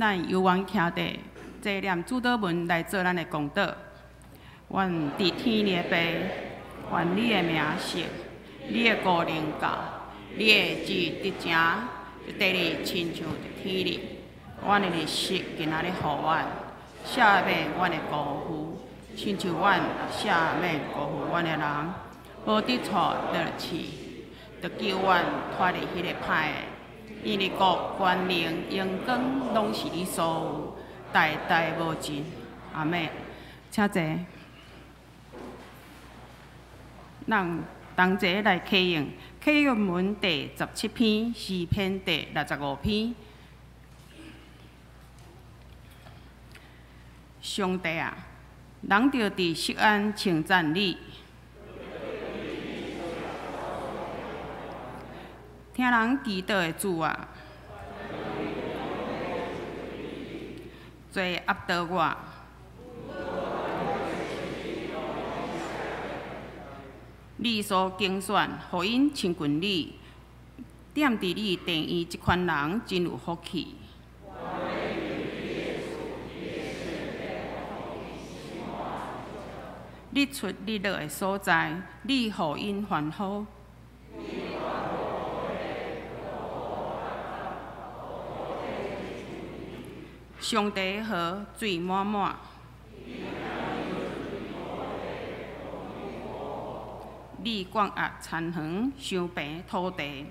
咱有緣徛佇這念主禱文來做咱的公禱。阮佇天的父，願你的名聖，你的國臨到，你的旨意執行，佇地裡親像佇天裡。阮的日食今仔日予阮，赦免阮的辜負，親像阮赦免辜負阮的人，無得錯得試，著救阮脫離彼個歹的。因為國、權能、榮光，攏是你所有，代代無盡。阿們，請坐。咱同齊來啟用啟用文第17篇，詩篇第65篇。上帝啊，人著佇錫安稱讚你，聽人祈禱的主啊，罪壓倒我。你所揀選，予𪜶親近你，踮佇你殿院這款人真有福氣。日出日落的所在，你予𪜶歡呼。上帝的河水滿滿。你灌壓田園，收平土地。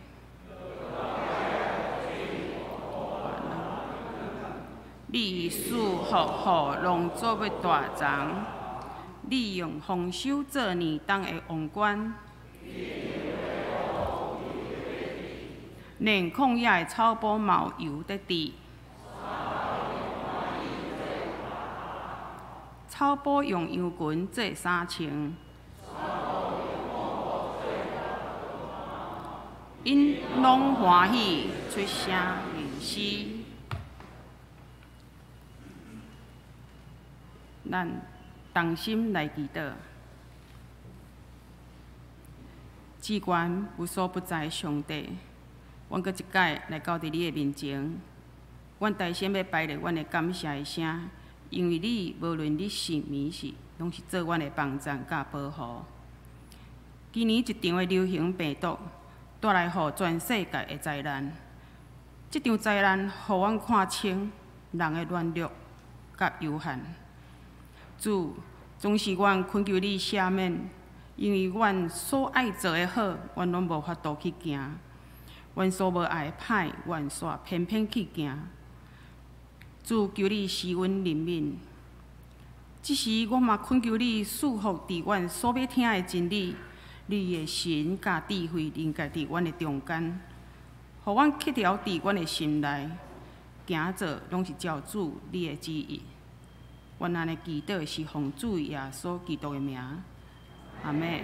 你賜福予農作物大欉，你用豐收做年冬的王冠。連曠野的草埔嘛有油佇滴。草埔用羊群做衫穿。𪜶攏歡喜出聲吟詩。咱同心來祈禱。至懸無所不在上帝，阮閣一擺來到佇你的面前，阮大聲欲排列阮的感謝的聲，因為你無論你是暝時，攏是做阮的幫贊佮保護。今年一場的流行病毒帶來予全世界的災難，這場災難予阮看清人的軟弱佮有限。主，總是阮懇求你赦免，因為阮所愛做的好，阮攏無法度去行；阮所無愛的歹，阮煞偏偏去行。主，求你施阮憐憫。這時，我嘛懇求你賜福佇阮所欲聽的真理，你的神佮智慧臨在佇阮的中間，予阮刻牢佇阮的心內，行做攏是照主你的旨意。阮按呢祈禱是奉主耶穌基督的名，阿們。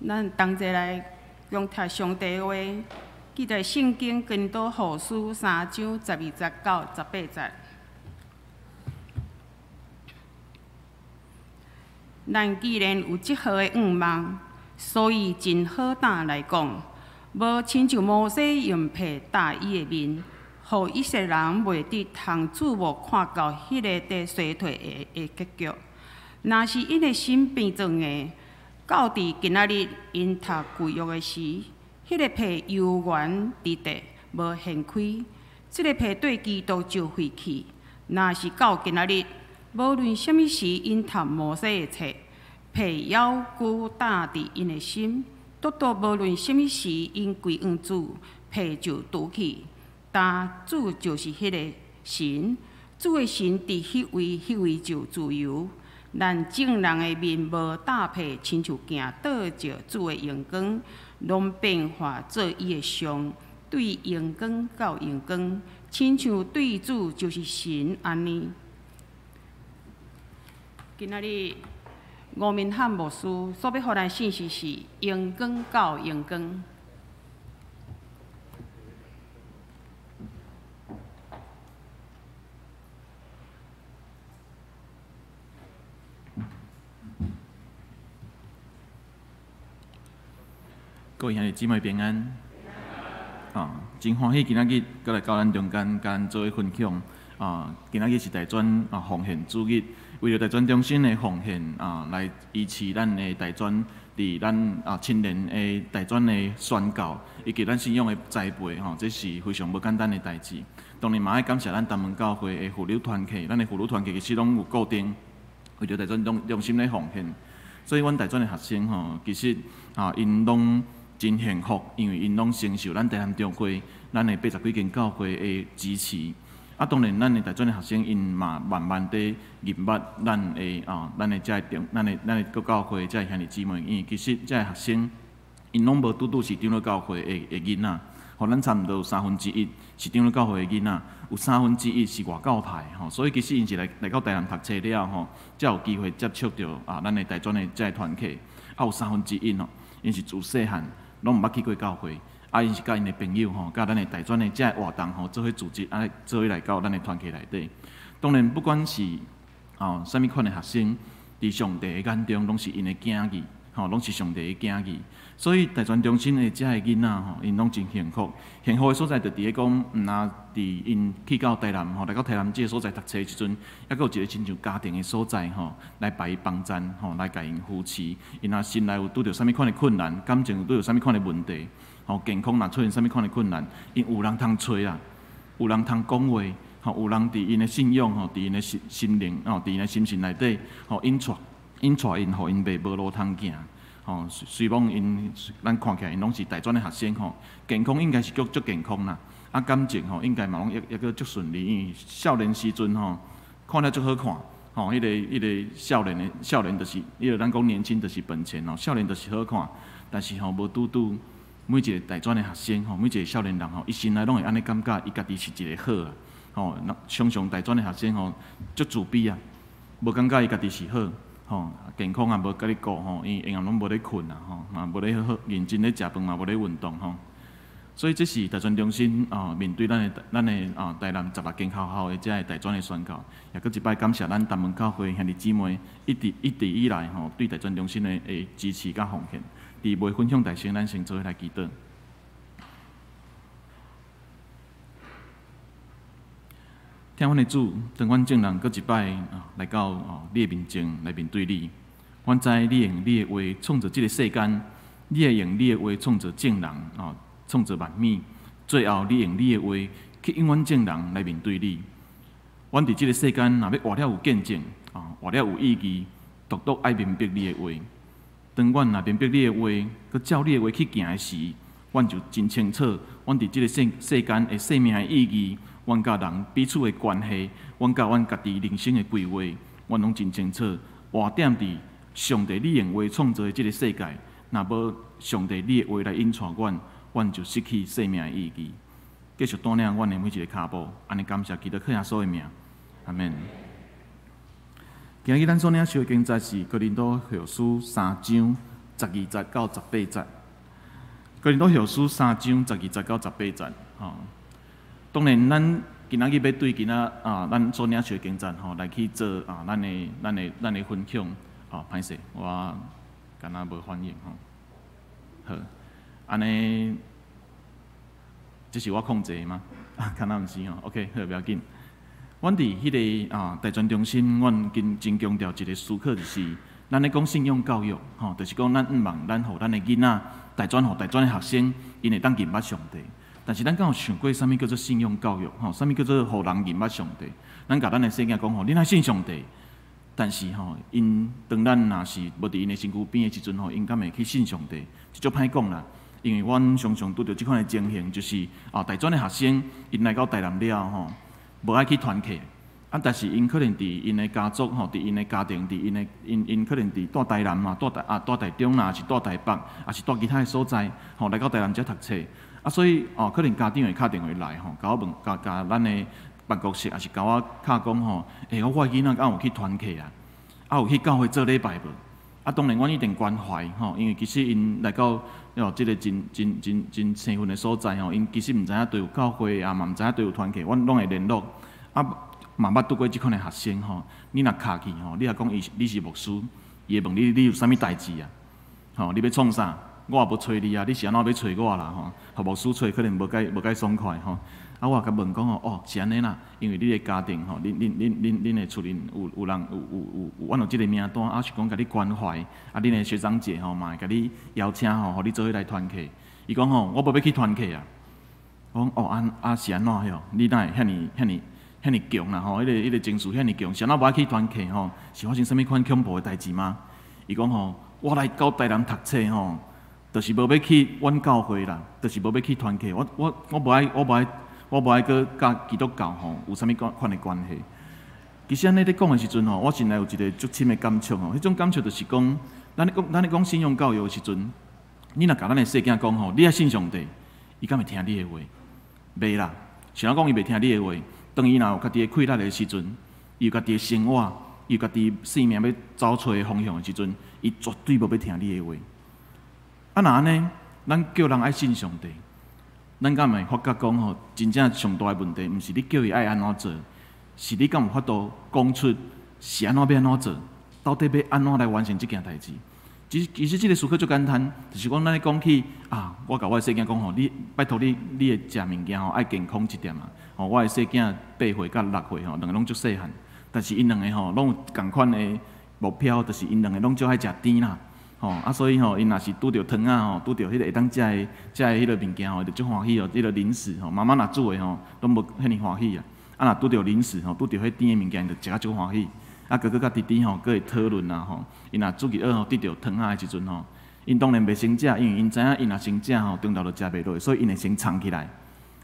咱同齊來用讀上帝的話，記載聖經哥林多後書3章12節到18節。咱既然有這號的願望，所以真好膽來講，無親像摩西用被罩伊的面，予以色列人袂得通注目看到彼个得衰退的結局。若是𪜶的心變做硬，到佇今仔日，𪜶讀舊約的時，彼個被猶原佇地無掀開，這个被對基督就廢去。若是到今仔日，無論啥物時，𪜶讀摩西的冊，被猶舊罩佇𪜶的心，獨獨無論啥物時，𪜶歸向主，被就除去。但主就是彼个神，主的神佇彼位，彼位就自由。咱眾人的面無搭配，親像鏡倒照主的榮光，攏變化做伊的像，對榮光到榮光，親像對主就是神按呢。今仔日吳明翰牧師所欲予咱信息是榮光到榮光。各位兄弟姊妹平安，啊，真歡喜今仔日閣來到咱中間，共咱做伙分享。啊，今仔日是大專啊奉獻主日，為著大專中心的奉獻啊，來支持咱的大專佇咱啊青年的大專的宣教，以及咱信仰的栽培吼，這是非常無簡單的代誌。當然嘛愛感謝咱東門教會的婦女團契，咱的婦女團契其實攏有固定為著大專中心咧奉獻，所以阮大專的學生吼，其實啊，𪜶攏真幸福，因為𪜶攏承受咱台南中會、咱的80幾間教會的支持。啊，當然，咱的大專的學生，𪜶嘛慢慢地認捌咱的啊，咱的這個中，咱的各教會這个兄弟姊妹。因為其實這个學生，𪜶攏無拄拄是長老教會的囡仔，予咱差毋多有1/3是長老教會的囡仔，有1/3是外教派吼。所以其實𪜶是來到台南讀冊了吼，才有機會接觸著啊，咱的大專的這个團契。啊，有1/3吼，𪜶是自細漢攏毋捌去過教會，啊，𪜶是佮𪜶的朋友吼，佮咱的大專的這个活動吼，做伙組織，啊，做伙來到咱的團契內底。當然，不管是哦啥物款的學生，佇上帝的眼中，攏是𪜶的囝兒，吼，攏是上帝的囝兒。所以大專中心的這个囡仔吼，𪜶攏真幸福。幸福的所在就佇咧講，毋若佇𪜶去到台南吼，來到台南這个所在讀冊的時陣，猶閣有一個親像家庭的所在吼，來予伊幫贊吼，來共𪜶扶持。𪜶若心內有拄著啥物款的困難，感情有拄著啥物款的問題，吼，健康若出現啥物款的困難，𪜶有人通揣啦，有人通講話，吼，有人佇𪜶的信仰吼，佇𪜶的心靈吼，佇𪜶的心神內底，吼，𪜶帶𪜶，予𪜶袂無路通行。吼，雖罔𪜶，咱看起來𪜶攏是大專的學生吼，健康應該是足足健康啦。啊，感情吼應該嘛攏猶閣足順利，因為少年時陣吼，看了足好看，吼，彼個少年的少年就是，彼個咱講年輕就是本錢吼，少年就是好看，但是吼無拄拄每一個大專的學生吼，每一個少年人吼，伊心內攏會按呢感覺，伊家己是一個好啊，吼，常常大專的學生吼，足自卑啊，無感覺伊家己是好。吼，健康也無共你顧吼，伊閒攏無咧睏啊，吼，嘛無咧好好認真咧食飯，嘛無咧運動吼。所以這是大專中心啊，面對咱的啊台南16間學校的這个大專的宣教，也閣一擺感謝咱東門教會兄弟姊妹一直一直以來吼對大專中心的支持佮奉獻。佇未分享大先，咱先做伙來祈禱。疼阮的主，當阮眾人閣一擺來到哦你的面前來面對你，阮知你用你的話創造這个世間，你會用你的話創造眾人哦，創造萬物，最後你用你的話去引阮眾人來面對你。阮佇這个世間若欲活了有見證啊，活了有意義，獨獨愛明白你的話。當阮若明白你的話，閣照你的話去行的時，阮就真清楚，阮佇這个世間的生命的意義。阮佮人彼此的關係，阮佮阮家己人生的規劃，阮攏真清楚。活踮佇上帝你用話創造的這个世界，若無上帝你的話來引帶阮，阮就失去生命的意義。繼續帶領阮的每一个跤步，按呢感謝基督靠耶穌的名，阿們。今日咱所領受的經節是哥林多後書3章12節到18節。哥林多後書三章十二節到十八節，吼。當然，咱今仔日欲對今仔啊，咱所領受的經節吼，來去做啊，咱的分享。啊，歹勢，我敢若無反應吼。好，按呢，這是我控制的嗎？啊，敢若毋是吼。OK，好，無要緊。阮佇彼个啊大專中心，阮真真強調一個思考，就是咱咧講信仰教育，吼，就是講咱向望咱予咱的囡仔大專予大專的學生，𪜶會當認捌上帝。但是咱敢有想過，啥物叫做信仰教育？吼，啥物叫做予人認捌上帝？咱共咱的細囝講吼，恁愛信上帝。但是吼，𪜶當咱若是無佇𪜶的身軀邊的時陣吼，𪜶敢會去信上帝？這足歹講啦。因為阮常常拄著這款的情形，就是啊，大專的學生，𪜶來到台南了吼，無愛去團契，啊，但是𪜶可能佇𪜶的家族吼，佇𪜶的家庭，佇𪜶的𪜶𪜶可能佇蹛台南嘛，蹛台啊蹛台中啦，抑是蹛台北，抑是蹛其他的所在，吼，來到台南遮讀冊。啊，所以哦，可能家長會敲電話來吼，共我問，共共咱的辦公室，抑是共我敲講吼，欸，我的囡仔敢有去團契啊？啊，有去教會做禮拜無？啊，當然，阮一定關懷吼，因為其實𪜶來到哦，這個真真真真生分的所在吼，𪜶其實毋知影佗有教會啊，嘛毋知影佗有團契，阮攏會聯絡。啊，嘛捌拄過這款的學生吼，你若敲去吼，你若講伊是你是牧師，伊會問你你有啥物代誌啊？吼，你欲創啥？我也無揣你啊，你是按怎欲揣我啦？吼，予牧師揣可能無介無介爽快吼。啊，我也共問講吼，哦，是按呢啦，因為你的家庭吼，恁恁恁恁恁的厝裡有有人有有有有，阮有這個名單，啊是講共你關懷，啊恁的學長姐吼嘛會共你邀請吼，予你做伙來團契。伊講吼，我無欲去團契啊。我講哦，啊啊是按怎喲？你哪會遐爾遐爾遐爾強啦吼？彼個彼個情緒遐爾強，是按怎無愛去團契吼？是發生啥物款恐怖的代誌嗎？伊講吼，我來到台南讀冊吼，就是無欲去阮教會啦，就是無欲去團契。我我我無愛，我無愛，我無愛閣佮基督教吼有啥物款款的關係。其實按呢咧講的時陣吼，我心內有一個足深的感觸吼。彼種感觸就是講，咱咧講咱咧講信仰教育的時陣，你若共咱的細囝講吼，你愛信上帝，伊敢會聽你的話？袂啦，是按怎講伊袂聽你的話？當伊若有家己的氣力的時陣，伊有家己的生活，伊有家己生命欲走揣的方向的時陣，伊絕對無欲聽你的話。啊，若按呢，咱叫人愛信上帝，咱敢會發覺講吼，真正上大的問題，毋是你叫伊愛按怎做，是你敢有法度講出是按怎欲按怎做，到底欲按怎來完成這件代誌？其實其實這個思考足簡單，就是講咱咧講起啊，我共我的細囝講吼，你拜託你你的食物件吼愛健康一點啊。吼，我的細囝8歲佮6歲吼，兩个攏足細漢，但是𪜶兩个吼攏有仝款的目標，就是𪜶兩个攏足愛食甜啦。吼啊，所以吼，𪜶若是拄著糖仔吼，拄著彼個會當食的食的彼个物件吼，就足歡喜哦。彼个零食吼，媽媽若煮的吼，攏無遐爾歡喜啊。啊，若拄著零食吼，拄著彼甜的物件，就食甲足歡喜。啊，哥哥佮弟弟吼，閣會討論啊吼。𪜶若主日學吼，得著糖仔的時陣吼，𪜶當然袂先食，因為𪜶知影𪜶若先食吼，中晝就食袂落，所以𪜶會先藏起來。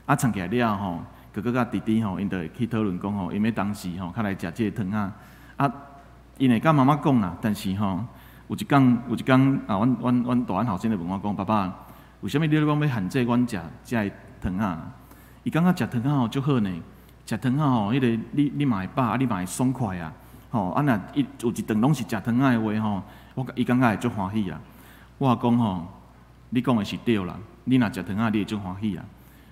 啊，藏起來了後吼，哥哥佮弟弟吼，𪜶就會去討論講吼，𪜶欲當時吼，較來食這個糖仔。啊，𪜶會佮媽媽講啦，但是吼，有一工，有一工啊，阮阮阮大漢後生就問我講：爸爸，為啥物你咧講欲限制阮食這个糖仔？伊感覺食糖仔吼足好呢，食糖仔吼，彼個你你嘛會飽，啊你嘛會爽快啊，吼啊若伊有一頓攏是食糖仔的話吼，我伊感覺會足歡喜啊。我講吼，你講的是對啦，你若食糖仔，你會足歡喜啊。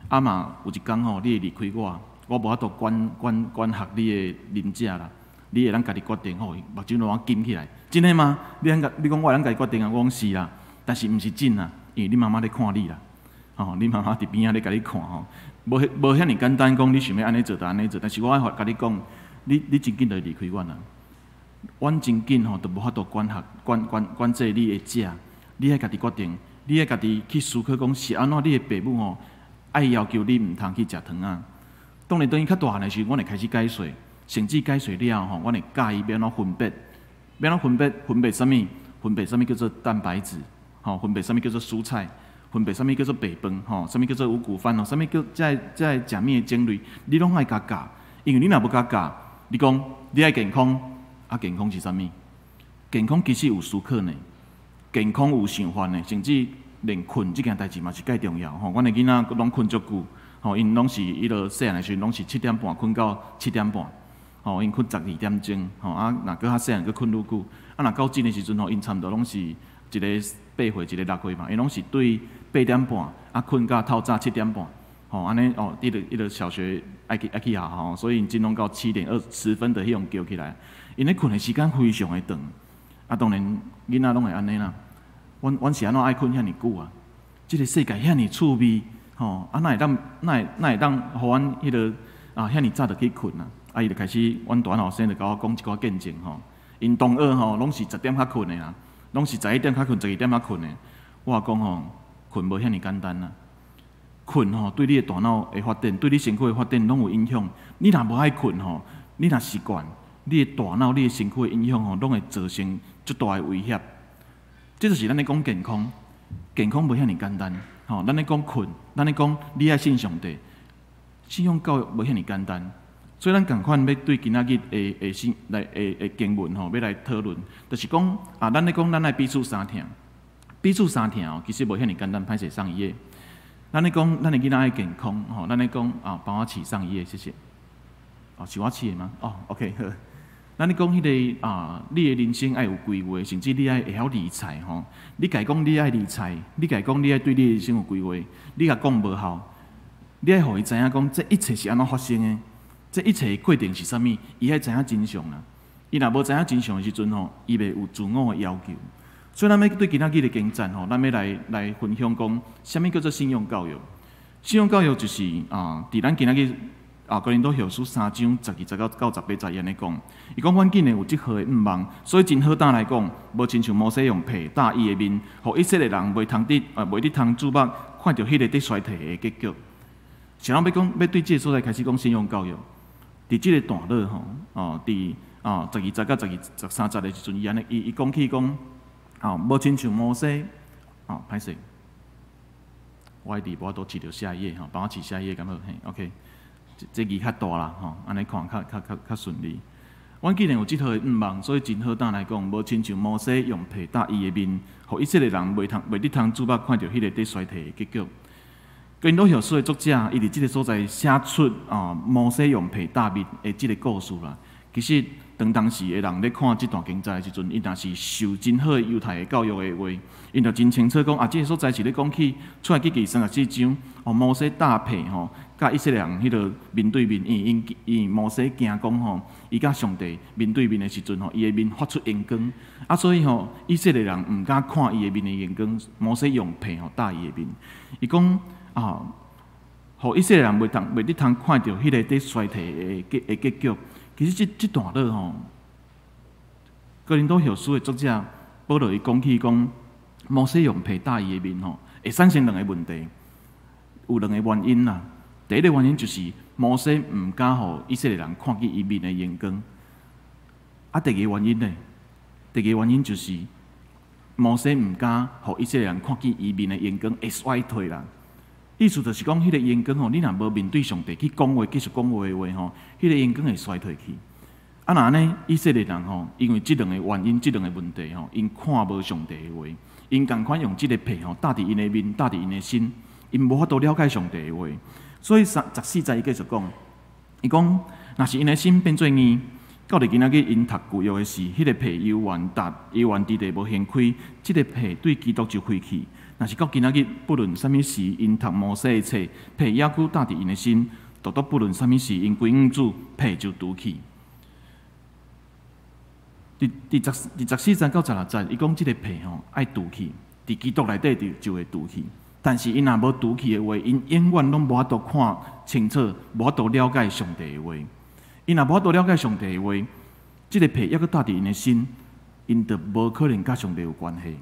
啊嘛有一工吼，你會離開我，我無法度管管管轄你的啉食啦。你會當家己決定吼，目睭攏金起來，真的嗎？你通你講我會當家己決定啊？我講是啦，但是毋是真啊，因為你媽媽咧看你啦，吼，你媽媽佇邊仔咧共你看吼，無無遐爾簡單，講你想欲按呢做就按呢做。但是我愛共你講，你你真緊就會離開阮啊，阮真緊吼，就無法度管轄、管管管制你的食，你愛家己決定，你愛家己去思考講是按怎，你的爸母吼愛要求你毋通去食糖仔。當然，當伊較大漢的時陣，阮會開始解說。甚至解說了後吼，阮會教伊欲按怎分別，欲按怎分別，分別啥物？分別啥物叫做蛋白質？吼，分別啥物叫做蔬菜？分別啥物叫做白飯？吼，啥物叫做五穀飯？吼，啥物叫這个這个食物的種類？你攏愛共教，因為你若無共教，你講你愛健康，啊健康是啥物？健康其實有思考呢，健康有想法呢，甚至連睏這件代誌嘛是蓋重要吼。阮的囡仔攏睏足久，吼，𪜶攏是彼落細漢的時陣攏是7點半睏到7點半。吼，𪜶睏12點鐘，吼啊，若閣較細漢，閣睏愈久。啊，若到這的時陣吼，𪜶差毋多攏是一个8歲，一个6歲嘛，𪜶攏是對8點半，啊，睏到透早七點半，吼，按呢哦，彼个彼个小學愛去愛去學校吼，所以𪜶真攏到7點20分就彼予叫起來。𪜶咧睏的時間非常的長，啊，當然囡仔攏會按呢啦。阮阮是按怎愛睏遐爾久啊？這个世界遐爾趣味，吼，啊，哪會當哪會哪會當予阮彼个啊遐爾早就去睏啊？啊！伊就開始，阮大漢後生就共我講一寡見證吼。𪜶同學吼，攏是10點較睏的啦，攏是11點較睏，12點較睏的。我講吼，睏無遐爾簡單啦。睏吼，對你的大腦的發展，對你身軀的發展攏有影響。你若無愛睏吼，你若習慣，你的大腦、你的身軀的影響吼，攏會造成足大的威脅。這就是咱咧講健康，健康無遐爾簡單。吼，咱咧講睏，咱咧講你愛信上帝，信仰教育無遐爾簡單。所以咱仝款欲對今仔日的的信來的的經文吼，欲來討論，就是講啊，咱咧講咱愛彼此相疼，彼此相疼哦，其實無遐爾簡單，歹勢送伊的。咱咧講咱的囡仔愛健康吼，咱咧講啊，幫我飼送伊的，謝謝。哦，是我飼的嗎？哦，OK 好。咱咧講彼个啊，你的人生愛有規劃，甚至你愛會曉理財吼。你共伊講你愛理財，你共伊講你愛對你的人生有規劃，你共講無效。你愛予伊知影講，這一切是按怎發生的，這一切的過程是啥物，伊愛知影真相啦。伊若無知影真相的時陣吼，伊袂有自我的要求。所以咱欲對今仔日的經節吼，咱欲來分享講，啥物叫做信仰教育？信仰教育就是啊，佇咱今仔日啊，哥林多後書三章十二節到十八節伊按呢講，伊講阮既然有這號的向望，所以真好膽來講，無親像摩西用被罩伊的面，予以色列人袂得通注目看著彼个得衰退的結局。是咱欲講，欲對這个所在開始講信仰教育，佇這个段落吼，哦，佇啊十二節到十二十三節的時陣，伊按呢，伊講起講，哦，無親像摩西，哦，歹勢，我佇無法度飼著下一頁吼，幫我飼下一頁敢好？嘿，OK，這這字較大啦，吼，按呢看較順利。阮既然有這套的向望，所以真好膽來講，無親像摩西用被罩伊的面，予以色列人袂得通注目看著彼个得衰退的結局。哥林多後書的作者，伊佇這个所在寫出啊摩西用被罩面的這个故事啦。其實，當當時的人咧看這段經節的時陣，𪜶若是受真好的猶太的教育的話，𪜶就真清楚講啊，這个所在是咧講起出埃及記三十四章，哦，摩西罩被吼，佮以色列人彼个面對面，因為𪜶摩西驚講吼，伊佮上帝面對面的時陣吼，伊的面發出榮光，啊，所以吼，以色列人毋敢看伊的面的榮光，摩西用被吼罩伊的面，伊講啊，予以色列人袂得通看著彼个佇衰退的結局。其實這這段落吼，哥林多後書的作者保羅伊講起講，摩西用被罩伊的面吼，會產生兩個問題，有兩個原因啦。第一個原因就是摩西毋敢予以色列人看見伊面的榮光。啊，第二個原因呢？第二個原因就是摩西毋敢予以色列人看見伊面的榮光會衰退啦。意思就是講，彼个榮光吼，你若無面對上帝去講話，繼續講話的話吼，彼个榮光會衰退去。啊，若按呢，以色列人吼，因為這兩个原因，這兩个問題吼，𪜶看無上帝的話，𪜶仝款用這个被吼罩佇𪜶的面，罩佇𪜶的心，𪜶無法度了解上帝的話。所以三十四節伊繼續講，伊講，若是𪜶的心變做硬，到佇今仔日𪜶讀舊約的時，彼个被猶原搭猶原佇地無掀開，這个被對基督就廢去。若是到今仔日，不論啥物時，𪜶讀摩西的冊，被猶閣罩佇𪜶的心，獨獨不論啥物時，𪜶歸向主，被就除去。佇十四節到十六節，伊講這个被吼愛除去，佇基督內底就會除去。但是𪜶若無除去的話，𪜶永遠攏無法度看清楚，無法度了解上帝的話。𪜶若無法度了解上帝的話，這个被猶閣罩佇𪜶的心，𪜶就無可能佮上帝有關係。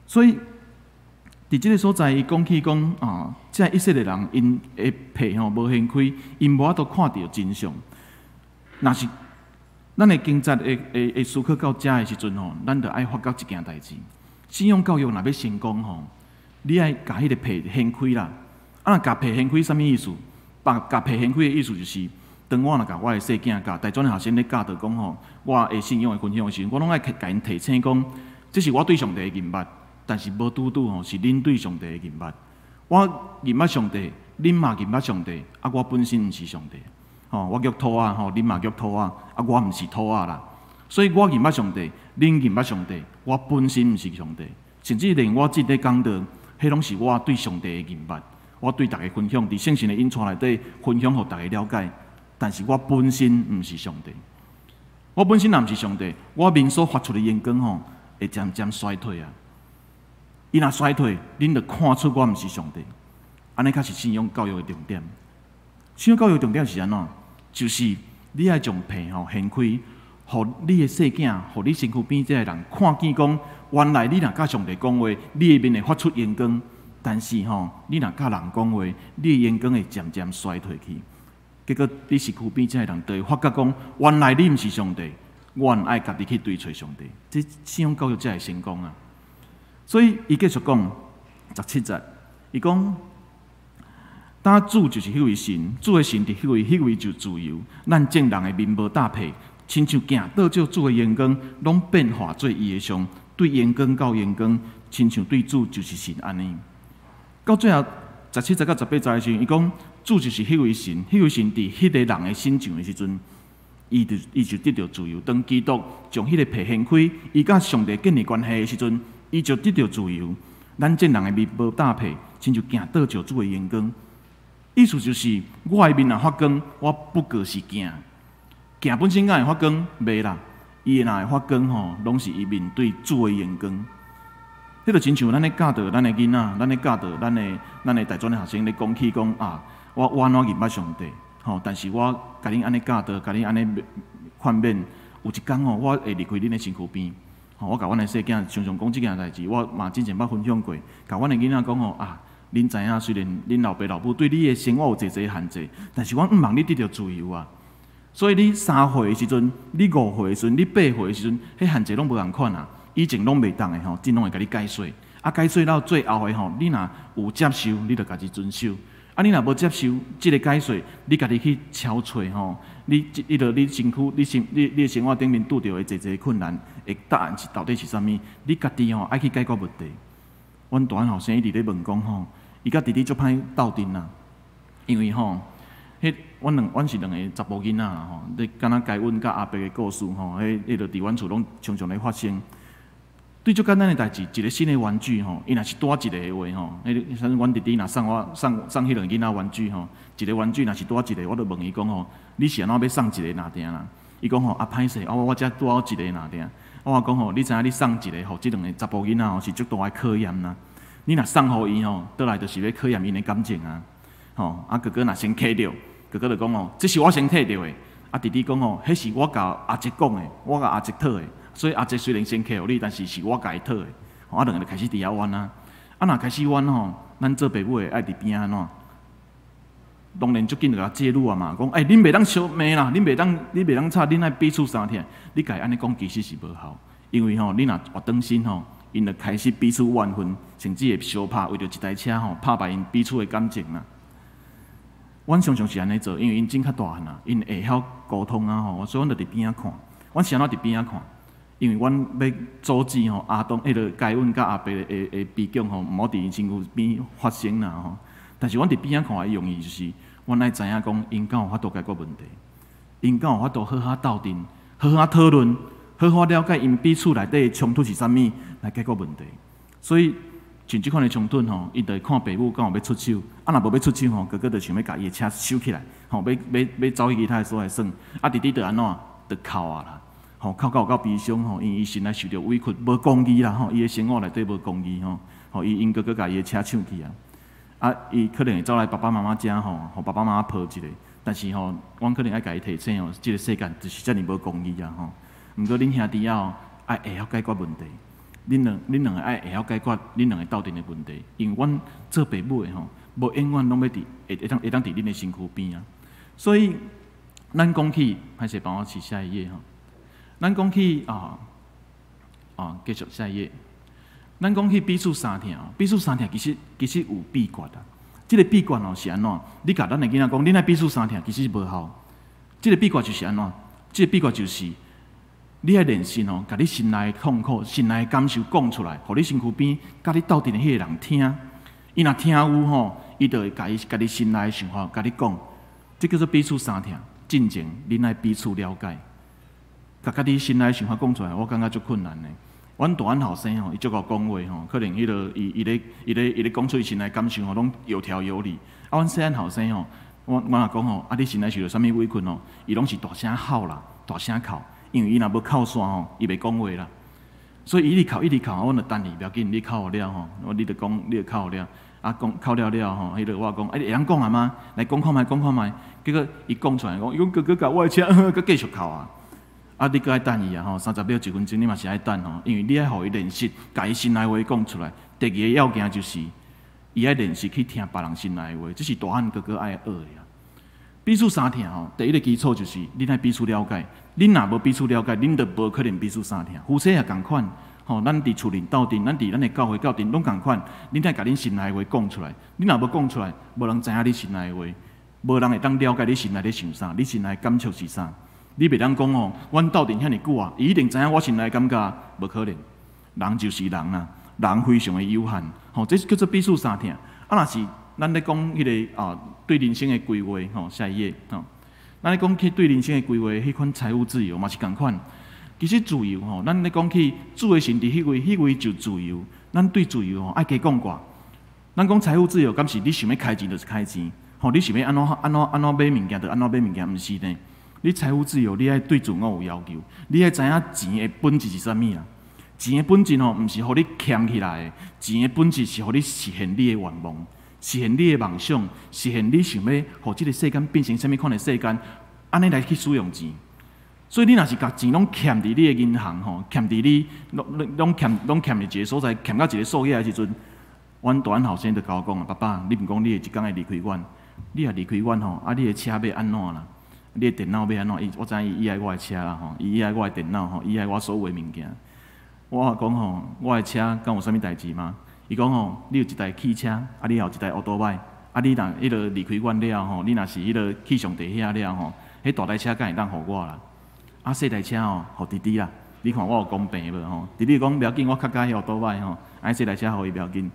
所以，佇這个所在，伊講起講啊，這以色列人𪜶的被吼無掀開，𪜶無法度看著真相。若是咱的經節會思考到遮的時陣吼，咱就愛發覺一件代誌：信仰教育若欲成功吼，你愛共彼个被掀開啦。啊，若共被掀開，啥物意思？把共被掀開的意思就是，當我若共我的細囝共大專的學生咧教導講吼，我的信仰的分享的時陣，我攏愛共𪜶提醒講，這是我對上帝的認捌，但是無拄拄吼是恁對上帝的認捌。我認捌上帝，恁嘛認捌上帝，啊，我本身毋是上帝。吼，我叫土仔吼，恁嘛叫土仔，啊，我毋是土仔啦。所以我認捌上帝，恁認捌上帝，我本身毋是上帝。甚至連我這咧講道，彼攏是我對上帝的認捌，我對大家分享，佇聖神的引帶內底分享，予大家了解。但是我本身毋是上帝，我本身若毋是上帝，我面所發出的榮光吼，會漸漸衰退啊。伊若衰退，恁就看出我毋是上帝。按呢才是信仰教育的重點。信仰教育重點是按怎？就是你愛將被吼掀開，予你的細囝，予你身軀邊這个人看見講，原來你若佮上帝講話，你的面會發出榮光；但是吼，你若佮人講話，你的榮光會漸漸衰退去。結果你身軀邊這个人就會發覺講，原來你毋是上帝，我愛家己去追揣上帝。這信仰教育才會成功啊！所以伊繼續講十七節，伊講。當主就是彼位神，主的神佇彼位，彼位就自由。咱眾人的面無搭被，親像鏡倒照主的榮光，攏變化做伊的像，對榮光到榮光，親像對主就是神按呢。到最後17節到18節的時陣，伊講主就是彼位神，彼位神佇彼個人的身上的時陣，伊就得著自由。當基督將彼个皮掀開，伊佮上帝建立關係的時陣，伊就得著自由。咱眾人的面無搭被，親像鏡倒照主的榮光。意思就是，我的面若發光，我不過是鏡。鏡本身敢會發光？袂啦，伊若會發光吼，攏是伊面對主的榮光。彼就親像咱咧教導咱的囡仔，咱咧教導咱的大專的學生咧講起講啊，我按怎認捌上帝？吼，但是我共恁按呢教導，共恁按呢勸勉，有一工吼，我會離開恁的身軀邊。吼，我共阮的細囝常常講這件代誌，我嘛之前捌分享過，共阮的囡仔講吼啊。恁知影，雖然恁老爸老母對你的生活有濟濟限制，但是阮向望你得著自由啊。所以你3歲的時陣，你5歲的時陣，你8歲的時陣，彼限制攏無仝款啊。以前攏袂當的吼，這攏會共你解說。啊，解說到最後的吼，你若有接受，你就家己遵守。啊，你若無接受這个解說，你家己去敲揣吼，你著你身軀、你生你你的生活頂面拄著的濟濟困難，的答案是到底是啥物？你家己吼愛去解決問題。阮大漢後生一直咧問講吼，伊佮弟弟足歹鬥陣啦，因為吼，彼阮是兩个查埔囡仔啦吼，你敢若該隱佮亞伯的故事吼，彼彼就佇阮厝攏常常咧發生。對足簡單的代誌，一个新的玩具吼，伊若是拄仔一个的話吼，彼個像阮弟弟若送我送送彼兩个囡仔玩具吼，一个玩具若是拄仔一个，我就問伊講吼，你是按怎欲送一个爾定啦？伊講吼啊歹勢，啊我遮拄好一個爾定。我講吼，你知影你送一個予這兩个查埔囡仔吼是足大的考驗啦。你若送予伊吼，倒來就是欲考驗𪜶的感情啊。吼，啊哥哥若先揢著，哥哥就講吼，這是我先摕著的。啊弟弟講吼，彼是我共阿叔講的，我共阿叔討的。所以阿叔雖然先摕予你，但是是我共伊討的。吼，啊兩个就開始佇遐冤啊。啊若開始冤吼，咱做爸母的愛佇邊仔按怎？當然足緊就共介入啊嘛，講欸，恁袂當相罵啦，恁袂當，你袂當吵，恁愛彼此相疼。你共伊按呢講，其實是無效，因為吼，你若活轉身吼，𪜶就開始彼此怨恨，甚至會相拍，為著一台車吼，拍敗𪜶彼此的感情啦。阮常常是按呢做，因為𪜶真較大漢啊，𪜶會曉溝通啊吼，所以阮就佇邊仔看。阮是按怎佇邊仔看？因為阮欲阻止吼亞當彼个該隱佮亞伯的悲劇吼，毋好佇𪜶身軀邊發生啦吼。但是阮佇邊仔看的用意就是，阮愛知影講，𪜶敢有法度解決問題，𪜶敢有法度好好鬥陣，好好討論，好好了解𪜶彼此內底的衝突是啥物，來解決問題。所以像這款的衝突吼，伊就會看爸母敢有欲出手，啊若無欲出手吼，哥哥就想欲共伊的車收起來，吼，欲走去其他的所在耍，啊弟弟就按怎，就哭啊啦，吼，哭到有夠悲傷吼，因為伊心內受著委屈，無公義啦吼，伊的生活內底無公義吼，吼，伊𪜶哥哥共伊的車搶去啊。啊，伊可能會走來爸爸媽媽遮吼，予爸爸媽媽抱一下。但是吼，阮可能愛共伊提醒吼，這个世界就是遮爾無公義啊吼。毋過恁兄弟仔吼，愛會曉解決問題。恁兩个愛會曉解決恁兩个鬥陣的問題，因為阮做爸母的吼，無永遠攏欲佇會當佇恁的身軀邊啊。所以，咱講起，歹勢幫我試下一頁吼。咱講起啊啊，繼續下一頁。咱講起彼此相疼，彼此相疼其實有秘訣啊。這个秘訣哦是按怎？你共咱的囡仔講，恁愛彼此相疼，其實是無效。這个秘訣就是按怎？這个秘訣就是你愛練習吼，共你心內的痛苦、心內的感受講出來，予你身軀邊佮你鬥陣的彼个人聽。伊若聽有吼，伊就會共伊家己心內的想法共你講。這叫做彼此相疼。進前恁愛彼此了解，共家己心內的想法講出來，我感覺足困難的。阮大漢後生吼，伊足𠢕講話吼，可能彼个伊咧講出伊心內感受吼，攏有條有理。啊，阮細漢後生吼，我若講吼，啊，你心內受著啥物委屈吼，伊攏是大聲哭啦，大聲哭，因為伊若無哭煞吼，伊袂講話啦。所以伊一直哭，一直哭，阮就等伊，無要緊，你哭了吼，你就講，你就哭了。啊，講哭了了吼，彼个我講，啊，你會曉講啊嗎？來講看覓，講看覓。結果伊講出來講，伊講哥哥共我的車，閣繼續哭啊。啊，你閣愛等伊啊吼，30秒一分鐘，你嘛是愛等吼，因為你愛予伊練習，共伊心內話講出來。第二个要件就是，伊愛練習去聽別人心內話，這是大漢哥哥愛學的啊。彼此相疼吼，第一个基礎就是恁愛彼此了解。恁若無彼此了解，恁就無可能彼此相疼。夫妻也仝款，吼，咱佇厝裡鬥陣，咱佇咱的教會鬥陣，攏仝款。恁愛共恁心內的話講出來，你若無講出來，無人知影你心內的話，無人會當了解你心內咧想啥，你心內感觸是啥。你袂當講吼，阮鬥陣遐爾久啊，伊一定知影我心內感覺，無可能。人就是人啊，人非常的有限，吼，這叫做彼此相疼。啊，若是咱咧講彼个啊，對人生的規劃，吼，下一頁，吼，咱咧講起對人生的規劃，彼款財務自由嘛是仝款。其實自由吼，咱咧講起主的神佇彼位，彼位就自由。咱對自由吼愛加講寡。咱講財務自由，敢是你想欲開錢就是開錢，吼，你想欲按怎按怎按怎買物件就按怎買物件，毋是呢？你財務自由，你愛對自我有要求，你愛知影錢的本質是啥物啊？錢的本質吼，毋是予你儉起來的，錢的本質是予你實現你的願望，實現你的夢想，實現你想欲予這个世間變成啥物款的世間，按呢來去使用錢。所以你若是共錢攏儉佇你的銀行吼，儉佇你攏攏儉攏儉佇一个所在，儉到一個數額的時陣，阮大漢後生就共我講啊，爸爸，你毋講你會一工會離開阮，你若離開阮吼，啊，你的車欲按怎啦？你的電腦欲按怎？伊我知影伊愛我的車啦吼，伊愛我的電腦吼，伊愛我所有的物件。我講吼，我的車敢有啥物代誌嗎？伊講吼，你有一台汽車，啊，你也有一台歐多擺，啊，你若彼个離開阮了吼，你若是彼个去上帝遐了吼，彼大台車敢會當予我啦？啊，細台車吼，予弟弟啦。你看我有公平無吼？弟弟講無要緊，我較佮意歐多擺吼，啊，細台車予伊無要緊。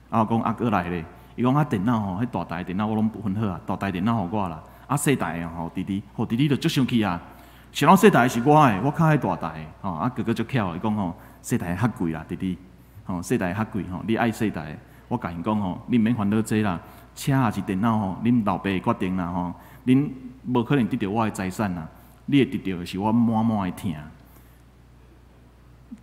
啊，我講啊，閣來咧，伊講啊，電腦吼，彼大台電腦我攏分好啊，大台電腦予我啦。啊，細台的予弟弟，予弟弟就足生氣啊。想講細台是我的，我較愛大台的吼。啊，哥哥足巧，伊講吼，細台較貴啦，弟弟，吼，細台較貴吼，你愛細台。我共𪜶講吼，你毋免煩惱這啦，車抑是電腦吼，恁老爸會決定啦吼，恁無可能得著我的財產啦，你會得著的是我滿滿的疼。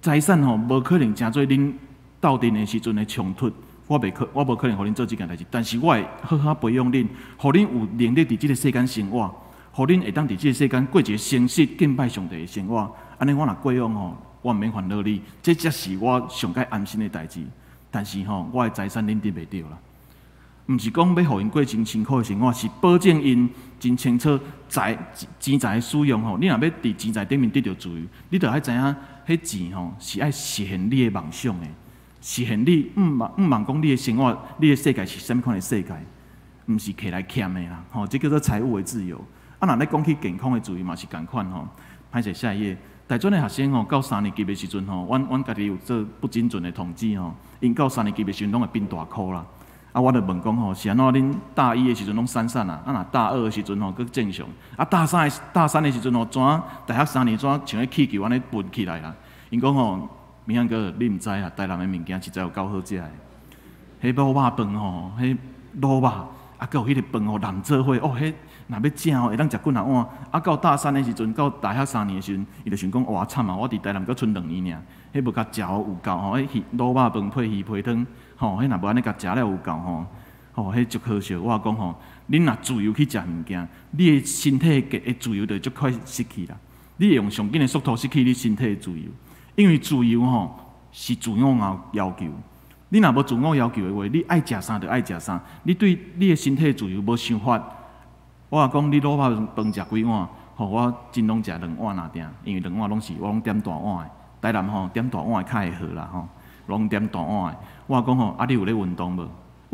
財產吼，無可能成做恁鬥陣的時陣的衝突。我袂可，我無可能予恁做這件代誌，但是我會好好培養恁，予恁有能力佇這个世間生活，予恁會當佇這个世間過一个誠實敬拜上帝的生活。按呢，我若過往吼，我毋免煩惱你，這才是我上蓋安心的代誌。但是吼，我的財產恁得袂著啦。毋是講欲予𪜶過真辛苦的生活，是保證𪜶真清楚財錢財的使用吼。你若欲佇錢財頂面得著自由，你著愛知影，彼錢吼是愛實現你的夢想的。實現你毋望毋望講你的生活，你的世界是啥物款的世界，毋是摕來儉的啦，吼，這叫做財務的自由。啊，若咧講起健康的自由嘛是仝款吼。歹勢下一頁，大專的學生吼，到三年級的時陣吼，阮阮家己有做不精準的統計吼，𪜶到三年級的時陣攏會變大箍啦。啊，我就問講吼，是按怎恁大一的時陣攏散散啊？啊，若大二的時陣吼，閣正常。啊，大三的時陣吼，怎大學三年怎像彼氣球按呢浮起來啦？𪜶講吼，明漢哥，你毋知啊，台南的物件實在有夠好食的。彼滷肉飯吼，彼滷肉，啊，閣有彼个飯吼淋做伙，哦，彼若欲食吼，會當食幾若碗。啊，到大三的時陣，到大學三年的時陣，伊就想講，哇慘啊！我佇台南閣賰兩年爾，彼無共食予有夠吼，彼魚滷肉飯配魚皮湯，吼，彼若無按呢共食了有夠吼，吼，彼足可惜。我講吼，恁若自由去食物件，你的身體的自由就足快失去啦。你會用上緊的速度失去你身體的自由。因為自由吼是自我要求，你若無自我要求的話，你愛食啥就愛食啥。你對你的身體的自由無想法，我講你滷肉飯食幾碗，吼，我盡量食兩碗爾定，因為兩碗攏是我攏點大碗的。台南吼點大碗的較會好啦吼，攏點大碗的。我講吼，啊你有咧運動無？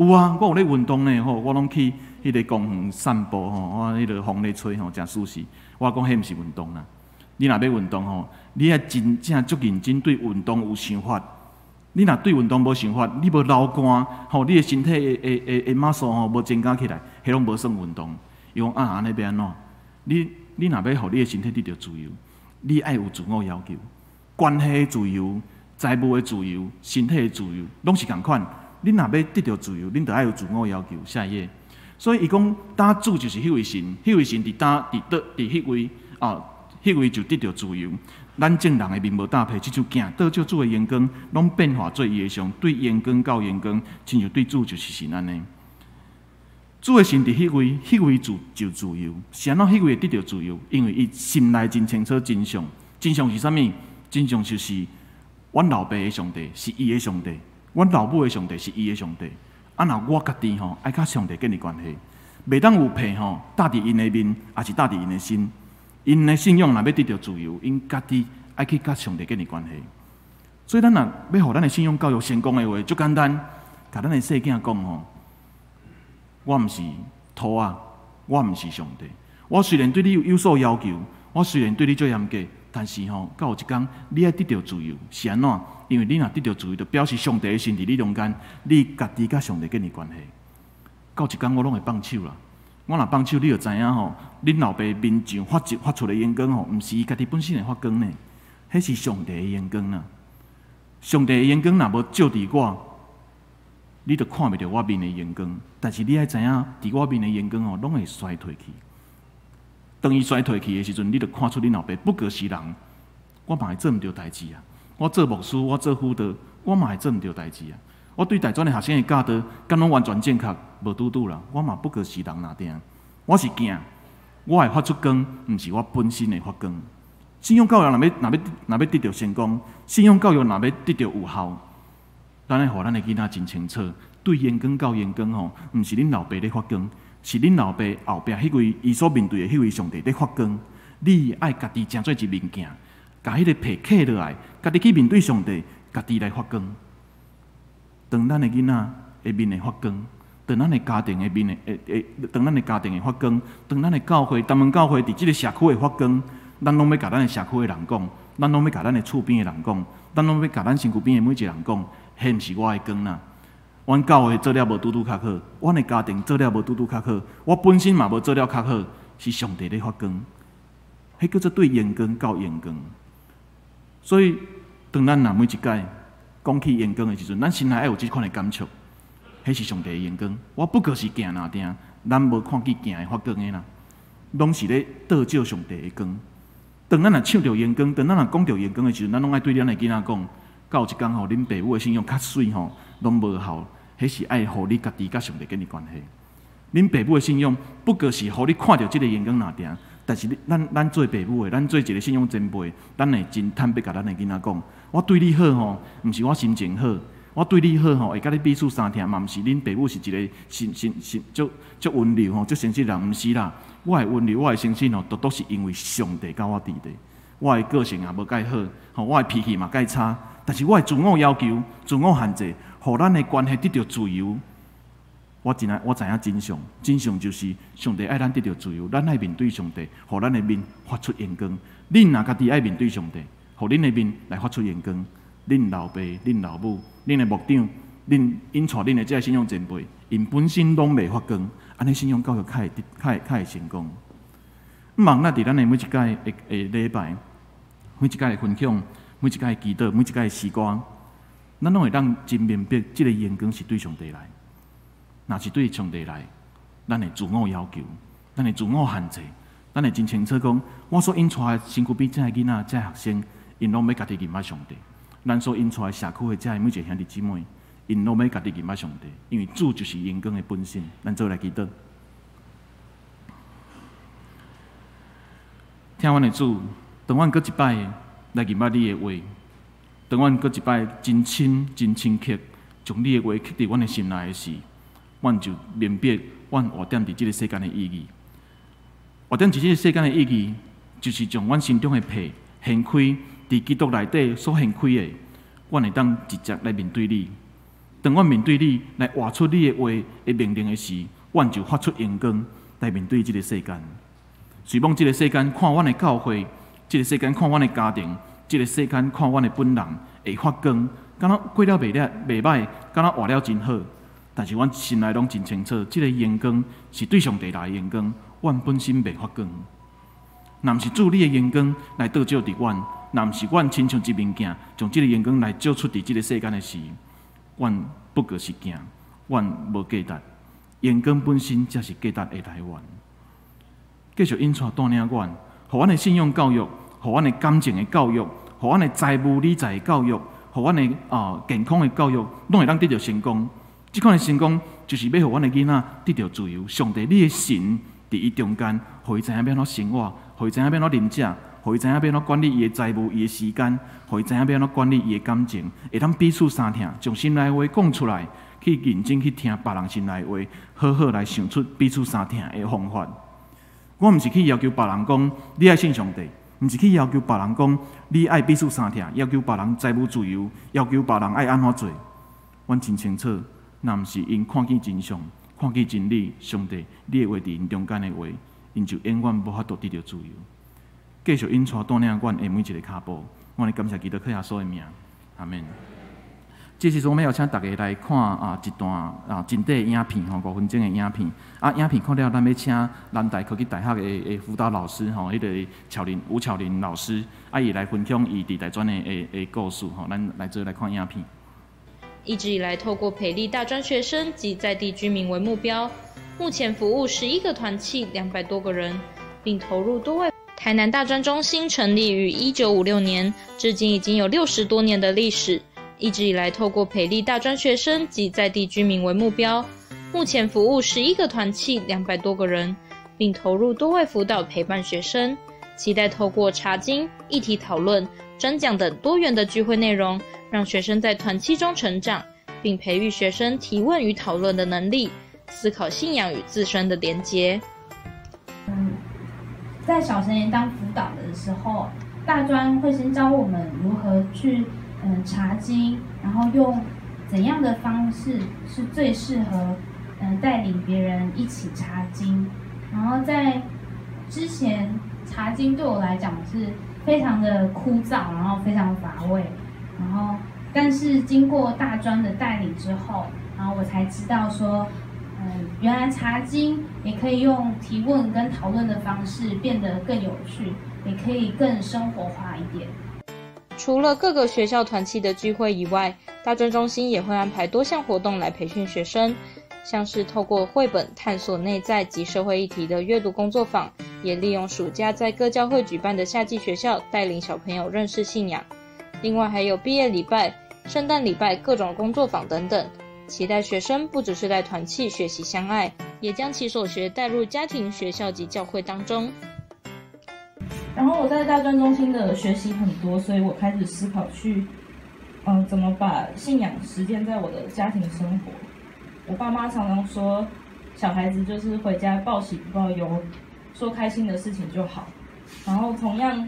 有啊，我有咧運動呢吼，我攏去彼个公園散步吼，我彼个風咧吹吼，誠舒適。我講彼毋是運動啦。你若欲運動吼，你愛真正足認真對運動有想法。你若對運動無想法，你無流汗，吼，你的身體的 muscle 吼無增加起來，彼攏無算運動。伊講啊，按呢欲按怎？你若欲予你的身體得著自由，你愛有自我要求，關係的自由、財務的自由、身體的自由，攏是仝款。恁若欲得著自由，恁著愛有自我要求。下一頁。所以伊講，當主就是彼位神，彼位神佇佗佇佗佇彼位啊，彼位就得著自由。咱眾人的面無搭披，親像鏡倒照主的榮光，攏變化做伊的像，對榮光到榮光，親像對主就是神按呢。主的神佇彼位，彼位就就自由。是按怎彼位會得著自由？因為伊心內真清楚真相。真相是啥物？真相就是阮老爸的上帝是伊的上帝，阮老母的上帝是伊的上帝。啊，若我家己吼愛佮上帝建立關係，袂當有被吼搭佇𪜶的面，抑是搭佇𪜶的身。𪜶的信仰若欲得著自由，𪜶家己愛去佮上帝建立關係。所以咱若欲予咱的信仰教育成功的話，足簡單，共咱的細囝講吼，我毋是兔仔，我毋是上帝。我雖然對你有所要求，我雖然對你足嚴格，但是吼，到有一工你愛得著自由，是按怎？因為你若得著自由，就表示上帝的神佇你中間，你家己佮上帝建立關係。到一工我攏會放手啦。我若放手，你就知影吼，恁老爸面上發出的榮光吼，毋是伊家己本身會發光呢，彼是上帝的榮光啦。上帝的榮光若無照佇我，你就看袂著我面的榮光。但是你愛知影，佇我面的榮光吼，攏會衰退去。當伊衰退去的時陣，你就看出恁老爸不過是人，我嘛會做毋著代誌啊！我做牧師，我做輔導，我嘛會做毋著代誌啊！我對大專的學生的教導，敢攏完全正確？無拄拄啦！我嘛不過是人爾定。我是鏡，我會發出光，毋是我本身會發光。信仰教育若欲得著成功，信仰教育若欲得著有效，咱愛予咱的囡仔真清楚，對榮光到榮光吼，毋是恁老爸咧發光，是恁老爸後壁彼位伊所面對的彼位上帝咧發光。你愛家己成做一面鏡，共彼个皮揭落來，家己去面對上帝，家己來發光。當咱的囡仔的面會發光，當咱的家庭的面會會會，當咱的家庭會發光，當咱的教會、東門教會佇這个社區會發光，咱攏欲共咱的社區的人講，咱攏欲共咱的厝邊的人講，咱攏欲共咱身軀邊的每一个人講，彼毋是我的光啦。阮教會做了無拄拄較好，阮的家庭做了無拄拄較好，我本身嘛無做了較好，是上帝咧發光，彼叫做對榮光到榮光。所以，當咱若每一擺講起榮光的時陣，咱心內愛有這款的感觸，彼是上帝的榮光。我不過是鏡爾定，咱無看見鏡會發光的啦，攏是咧倒照上帝的光。當咱若唱著榮光，當咱若講著榮光的時陣，咱攏愛對咱的囡仔講，到有一工吼，恁爸母的信仰較媠吼，攏無效，彼是愛予你家己佮上帝建立關係。恁爸母的信仰不過是予你看著這个榮光爾定，但是咱做爸母的，咱做一个信仰前輩，咱會真坦白共咱的囡仔講，我對你好吼，毋是我心情好，我對你好吼，會佮你彼此相疼，嘛毋是恁爸母是一个心心心足足溫柔吼，足誠實人，毋是啦。我的溫柔，我的誠實吼，獨獨是因為上帝佮我佇咧。我的個性也無蓋好，吼，我的脾氣嘛蓋差，但是我的自我要求、自我限制，予咱的關係得著自由。我真愛，我知影真相，真相就是上帝愛咱得著自由，咱愛面對上帝，予咱的面發出榮光。恁若家己愛面對上帝，予恁的面來發出榮光。恁老爸、恁老母、恁的牧長、恁引帶恁的這个信仰前輩，𪜶本身攏袂發光，按呢信仰教育較會較會較會成功。毋茫咱佇咱的每一擺的禮拜，每一擺的分享，每一擺的祈禱，每一擺的詩歌，咱攏會當真明白，這个榮光是對上帝來。若是對上帝來，咱會自我要求，咱會自我限制，咱會真清楚講，我所引帶的身軀邊這个囡仔、這个學生，𪜶攏欲家己認捌上帝。咱所引帶的社區的這个每一个兄弟姊妹，𪜶攏欲家己認捌上帝，因為主就是榮光的本身。咱做伙來祈禱，疼阮的主，當阮閣一擺來認捌你的話，當阮閣一擺真深、真深刻，將你的話刻佇阮的心內的時，阮就明白，阮活踮佇這个世間的意義。活踮佇這个世間的意義，就是將阮心中的皮掀開，佇基督內底所掀開的，阮會當直接來面對你。當阮面對你來活出你的話的命令的時，阮就發出榮光來面對這个世間。雖罔這个世間看阮的教會，這个世間看阮的家庭，這个世間看阮的本人會發光，敢若過了袂了袂䆀，敢若活了真好。但是阮心內攏真清楚，這个榮光是對上帝來的榮光，阮本身袂發光。若毋是主你的榮光來倒照佇阮，若毋是阮親像一面鏡，將這个榮光來照出佇這个世間的時，阮不過是鏡，阮無價值。榮光本身才是價值的來源。繼續引帶帶領阮，予阮的信仰教育，予阮的感情的教育，予阮的財務理財的教育，予阮的健康的教育，攏會當得著成功。這款的成功，就是欲予阮的囡仔得著自由。上帝，你的神佇伊中間，予伊知影欲按怎生活，予伊知影欲按怎啉食，予伊知影欲按怎管理伊的財務、伊的時間，予伊知影欲按怎管理伊的感情，會當彼此相疼，將心內話講出來，去認真去聽別人心內話，好好來想出彼此相疼的方法。我毋是去要求別人講，你愛信上帝，毋是去要求別人講你愛彼此相疼，要求別人財務自由，要求別人愛按怎做。阮真清楚，若毋是𪜶看見真相，看見真理，上帝你的話佇𪜶中間的話，𪜶就永遠無法度得著自由。繼續引帶帶領阮的每一个跤步，阮會感謝基督耶穌的名，阿們。這時陣，我們要請大家來看啊一段啊真短的影片吼，5分鐘的影片。啊，影片看了，咱欲請南大科技大學的輔導老師吼，彼個巧玲吳巧玲老師，啊，伊來分享伊佇大專的故事吼。咱來做來看影片。一直以來，透過培力大專學生及在地居民為目標，目前服務11個團契200多個人，並投入多位。台南大專中心成立於1956年，至今已經有60多年的歷史。一直以來，透過培力大專學生及在地居民為目標，目前服務11個團契200多個人，並投入多位輔導陪伴學生。期待透過查經、議題討論、專講等多元的聚會內容，讓學生在團契中成長，並培育學生提問與討論的能力，思考信仰與自身的連結。在小神年當輔導的時候，大專會先教我們如何去查經，然後用怎樣的方式是最適合帶領別人一起查經。然後在之前查經對我來講是非常的枯燥，然後非常乏味。然後但是經過大專的帶領之後，然後我才知道說，原來查經也可以用提問跟討論的方式變得更有趣，也可以更生活化一點。除了各個學校團契的聚會以外，大專中心也會安排多項活動來培訓學生，像是透過繪本探索內在及社會議題的閱讀工作坊，也利用暑假在各教會舉辦的夏季學校，帶領小朋友認識信仰。另外還有畢業禮拜、聖誕禮拜各種工作坊等等，期待學生不只是在團契學習相愛，也將其所學帶入家庭、學校及教會當中。然後我在大專中心的學習很多，所以我開始思考去，怎麼把信仰實踐在我的家庭生活。我爸媽常常說，小孩子就是回家報喜不報憂，說開心的事情就好。然後同樣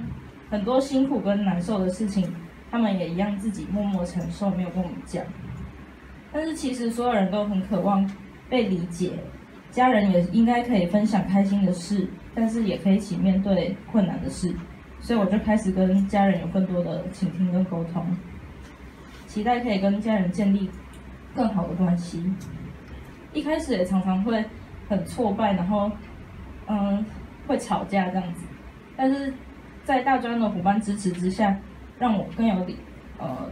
很多辛苦跟難受的事情，他們也一樣自己默默承受，沒有跟我們講。但是其實所有人都很渴望被理解，家人也應該可以分享開心的事，但是也可以一起面對困難的事，所以我就開始跟家人有更多的傾聽跟溝通，期待可以跟家人建立更好的關係。一開始也常常會很挫敗，然後會吵架這樣子，但是在大專的夥伴支持之下，讓我更有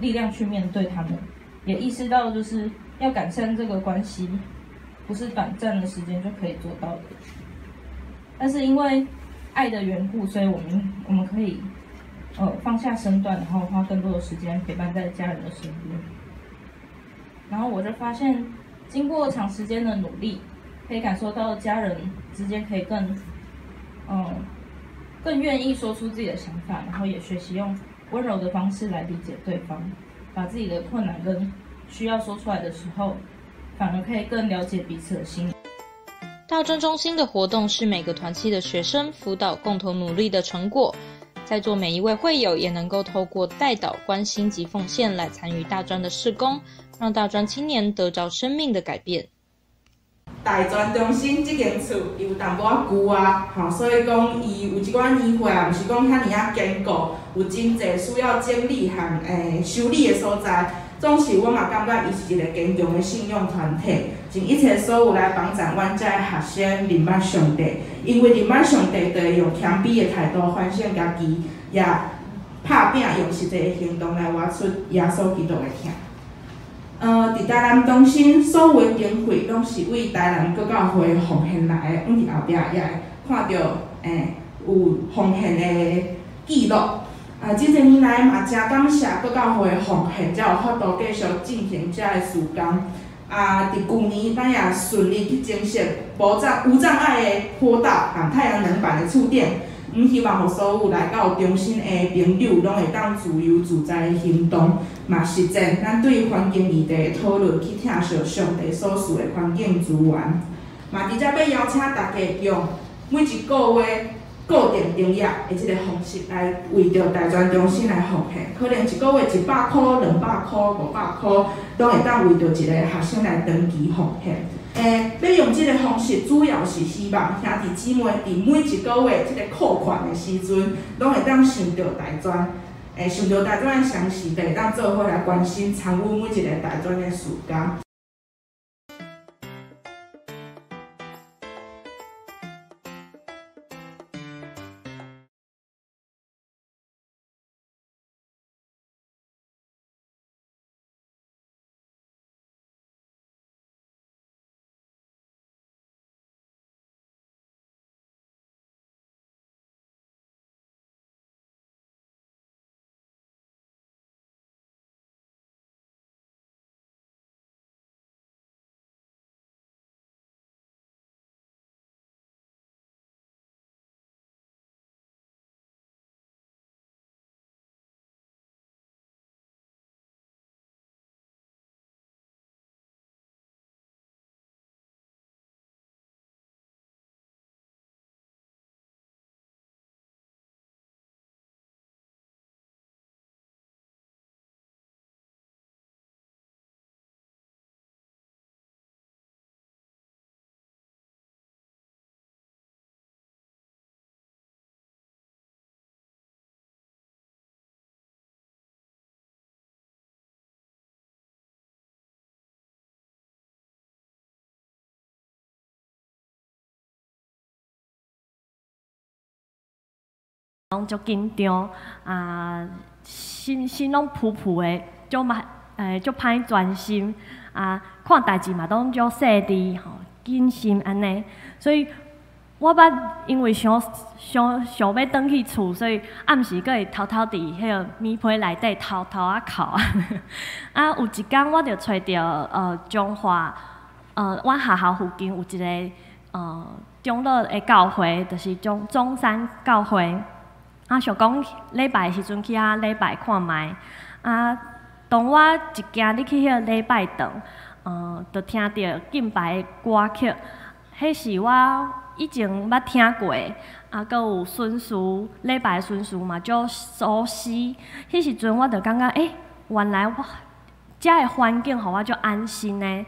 力量去面對他們，也意識到就是要改善這個關係，不是短暫的時間就可以做到的。但是因為愛的緣故，所以我們可以放下身段，然後花更多的時間陪伴在家人的身邊。然後我就發現，經過長時間的努力，可以感受到家人之間可以更願意說出自己的想法，然後也學習用溫柔的方式來理解對方，把自己的困難跟需要說出來的時候，反而可以更了解彼此的心。大專中心的活動是每個團契的學生輔導共同努力的成果，在座每一位會友也能夠透過代禱、關心及奉獻來參與大專的事工，讓大專青年得著生命的改變。大專中心這間厝伊有淡薄仔舊啊，吼，所以講伊有一寡年歲啊，毋是講遐爾仔堅固，有真濟需要整理和修理的所在。總是我嘛感覺伊是一个堅強的信仰團體，盡一切所有來幫助阮遮的學生認捌上帝，因為認捌上帝，就會用謙卑的態度反省家己，也拍拚用實際的行動來活出耶穌基督的疼。佇台南中心所有的經費攏是為台南國教會奉獻來的，阮佇後壁也會看著有奉獻的記錄。啊，這濟年來嘛，誠感謝國教會的奉獻，才有法度繼續進行遮个事工。啊，佇舊年，咱也順利去增設無障礙的坡道和太陽能板的厝頂。阮希望予所有來到中心的朋友，攏會當自由自在的行動，嘛實踐咱對環境議題的討論，去疼惜上帝所賜的環境資源。嘛，佇遮欲邀請大家用每一個月固定营业的这个方式来为著大专中心来奉献，可能一个月100箍、200箍、500箍，拢会当为著一个学生来长期奉献。欲用这个方式，主要是希望兄弟姊妹伫每一个月这个扣款的时阵，拢会当想著大专，想著大专的相似，就会当做伙来关心参与每一个大专的事工。拢足紧张啊，心心拢浮浮的，足嘛足歹专心啊，看代志嘛拢足细腻吼，谨慎按呢。所以我捌因为想想想欲转去厝，所以暗时阁会偷偷伫彼个棉被内底偷偷仔哭啊。啊，有一工我就揣著彰化阮学校附近有一个长老的教会，就是中中山教会。啊，想讲礼拜的时阵去遐礼拜看觅。啊，当我一行入去彼个礼拜堂，就听著敬拜的歌曲，彼是我以前捌听过的，啊，阁有顺序，礼拜的顺序嘛足熟悉。彼时阵我就感觉，欸，原来我遮的环境予我足安心的。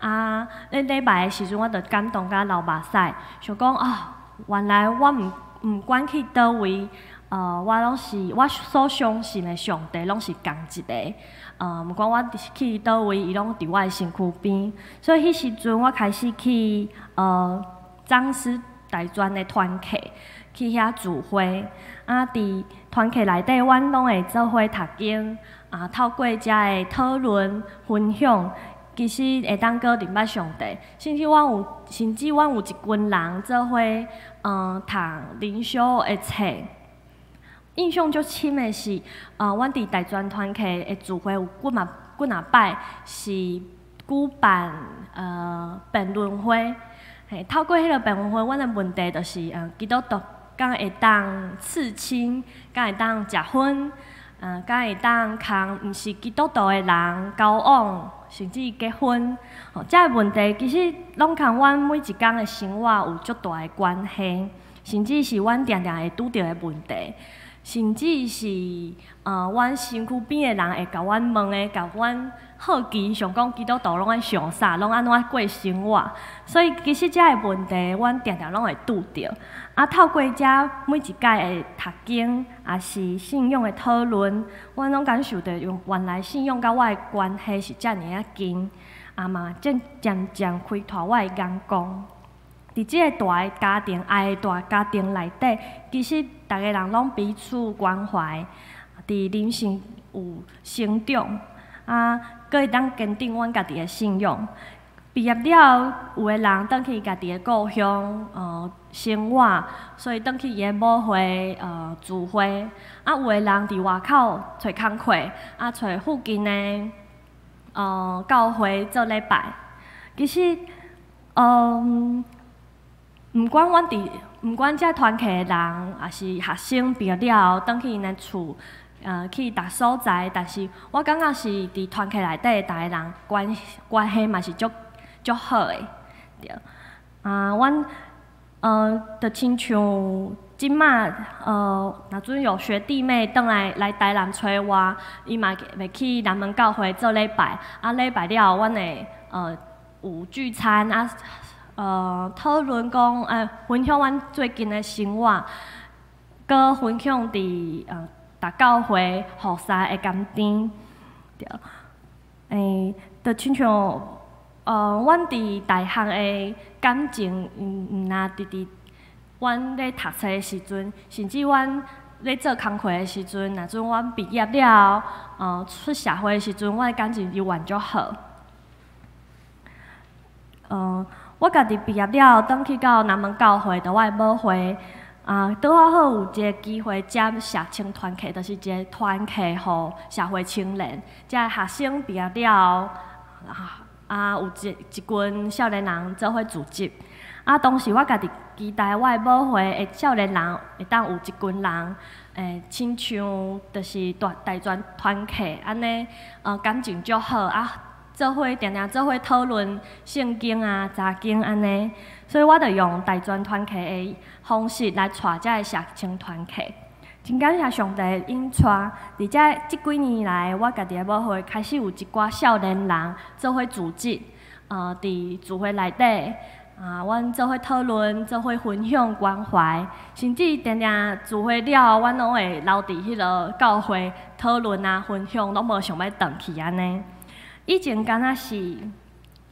啊，咧礼拜的时阵，我就感动甲流目屎，想讲啊，原来我毋管去佗位。我拢是我所相信的上帝，拢是仝一个。毋管我去佗位，伊拢伫我的身躯边。所以彼时阵，我开始去彰师大专的团契，去遐聚会。啊，伫团契内底，阮拢会做伙读经，啊，透过遮的讨论分享，其实会当阁认捌上帝。甚至阮有一群人做伙，读灵修的册。印象足深的是，阮伫大专团契的聚会有几嘛几若摆是举办辩论会，嘿，透过彼个辩论会，阮的问题就是，基督徒敢会当刺青，敢会当食薰，敢会当共毋是基督徒的人交往，甚至结婚，吼，这个问题其实拢共阮每一工的生活有足大的关系，甚至是阮定定会拄著的问题。甚至是，阮身躯边的人会共阮问的，共阮好奇，想讲基督徒拢爱想啥，拢按怎过生活。所以其实遮个问题，阮定定拢会拄著。啊，透过遮每一届的读经，也是信仰的讨论，阮拢感受著，原来信仰佮我的关系是遮尔仔近，啊嘛，渐渐渐开拓我的眼光。伫这个大的家庭，爱的大家庭内底，其实逐个人拢彼此关怀，伫灵性有成长，啊，阁会当坚定阮家己的信仰。毕业了后，有的人转去家己的故乡，生活，所以转去伊的母会，聚会。啊，有的人伫外口揣工课，啊，揣附近的，教会做礼拜。其实，毋管遮团契的人，抑是学生毕业了后，转去𪜶的厝，去逐所在，但是我感觉是伫团契内底，逐个人关系嘛是足足好的，对。啊，阮就亲像這馬若陣有學弟妹轉來來台南揣我，伊嘛會去南門教會做禮拜，啊禮拜了後，阮會有聚餐啊，討論講，分享阮最近的生活，閣分享佇逐教會服侍的甘甜，對，就親像阮佇大學的感情，毋若直直阮咧讀冊的時陣，甚至阮咧做工課的時陣，若陣阮畢業了後，出社會的時陣，阮的感情猶原足好。我家己畢業了後，轉去到南門教會，就我的母會，啊，拄好好有一个機會接社青團契，就是一个團契予社會青年，遮的學生畢業了後，有一群少年人做伙組織。啊，當時我家己期待我的母會的少年人會當有一群人，親像就是大大專團契按呢，感情足好啊，做伙定定做伙討論聖經啊、查經按呢，所以我就用大專團契的方式來帶遮个社青團契。真感謝上帝引帶，佇遮這幾年來，我家己的母會開始有一寡少年人做伙組織，佇聚會內底。啊，阮做伙討論，做伙分享關懷，甚至定定聚會了後，阮攏會留佇彼个教會討論啊、分享，攏無想欲轉去按呢。以前敢若是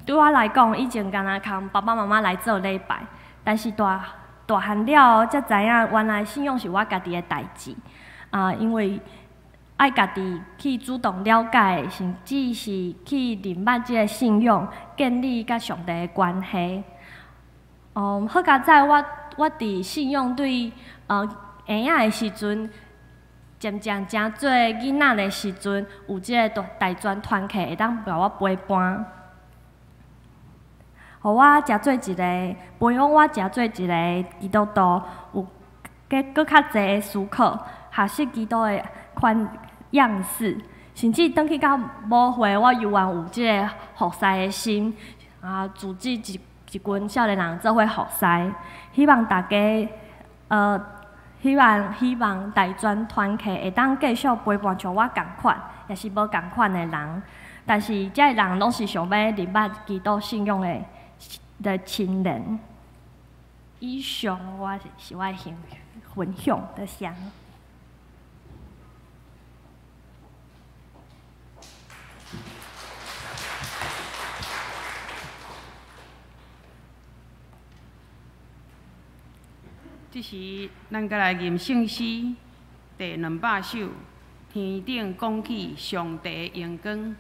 對我來講，以前敢若共爸爸媽媽來做禮拜，但是大大漢了後才知影，原來信仰是我家己的代誌。啊，因為愛家己去主動了解，甚至是去認捌這个信仰，建立佮上帝的關係。好佳哉，我佇信仰對嬰仔的時陣，漸漸成做囡仔的時陣，有這个大專團契會當共我陪伴，予我成做一個培養我成做一個基督徒，有閣較濟的思考，學習基督的款樣式，甚至轉去到母會，我猶原有這个服侍的心，啊，組織一群少年人做伙服侍，希望大家，希望大專團契會當繼續陪伴像我仝款，也是無仝款的人，但是遮个人攏是想欲認捌基督信仰的青年。以上我是我的分享，多謝。這時，咱閣來吟聖詩第200首，天頂講起上帝的榮光。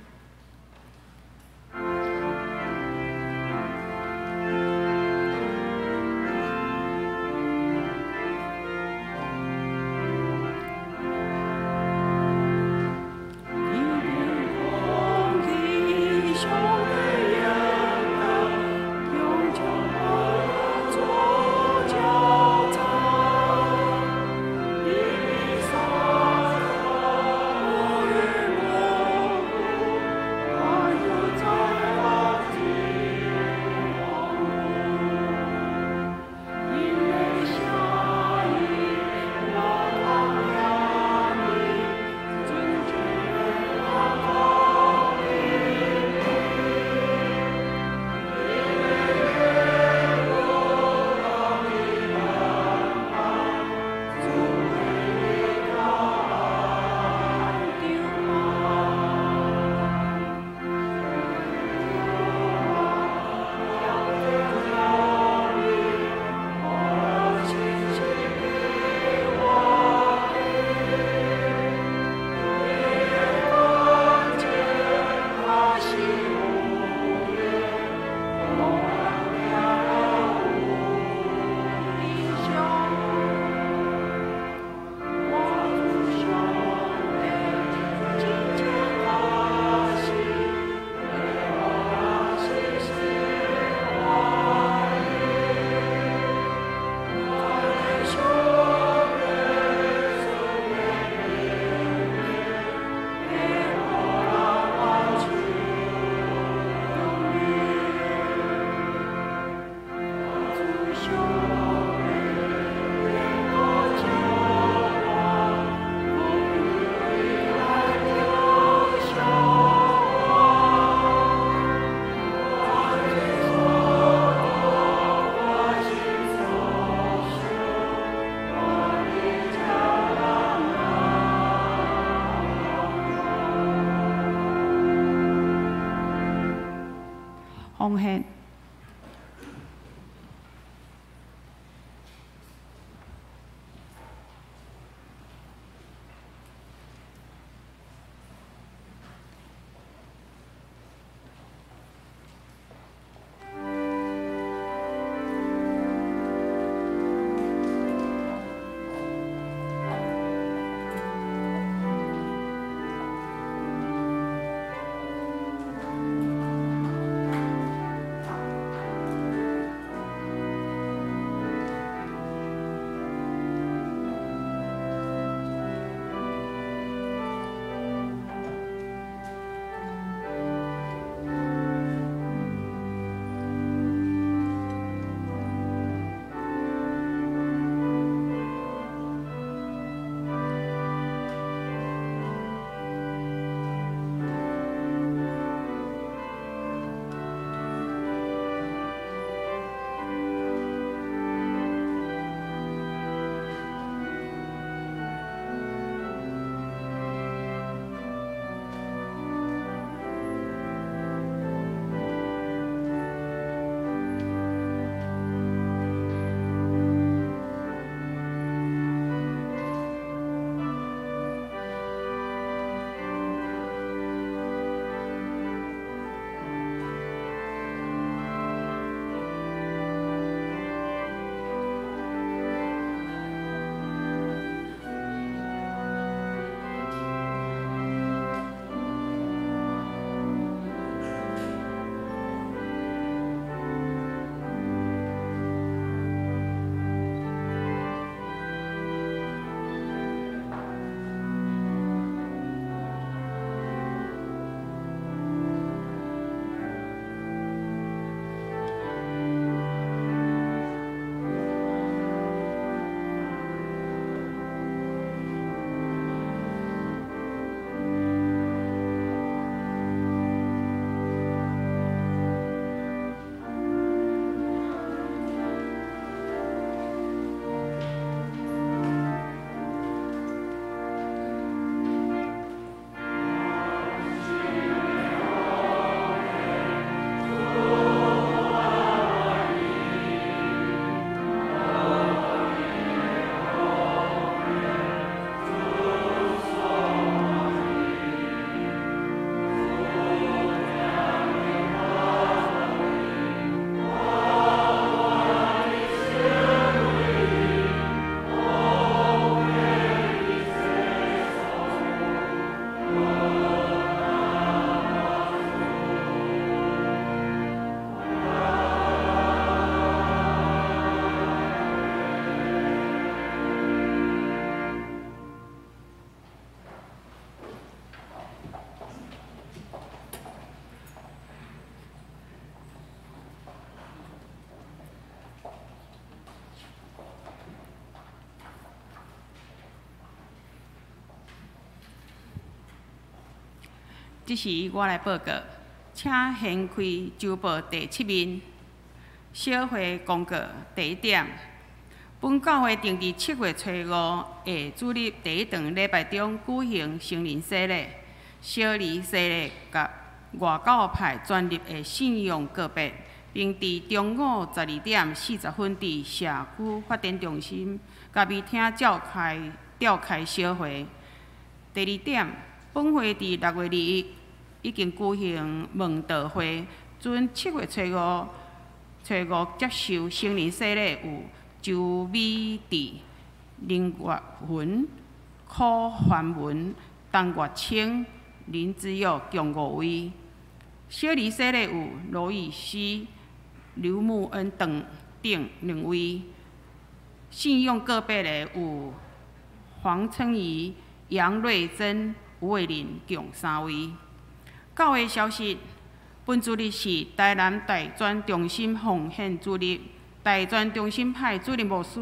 奉獻。这时我来报告，请掀开周报第七面，小会公告第一点。本教会定伫7月初五下主日第一堂礼拜中举行成人洗礼、小儿洗礼佮外教派专入的信仰告别，并伫中午12点40分伫社区发展中心咖啡厅召开小会。第二点，本会伫6月21已经举行问道会，准7月初五接受成人洗礼有周美智、林月云、柯凡文、陈月清、林志友共5位。小儿洗礼有罗以熙、刘慕恩等等2位。信仰告别的有黄春怡、杨瑞珍、吴伟林共3位。教会消息：本主日是台南大专中心奉献主日。大专中心派主任牧师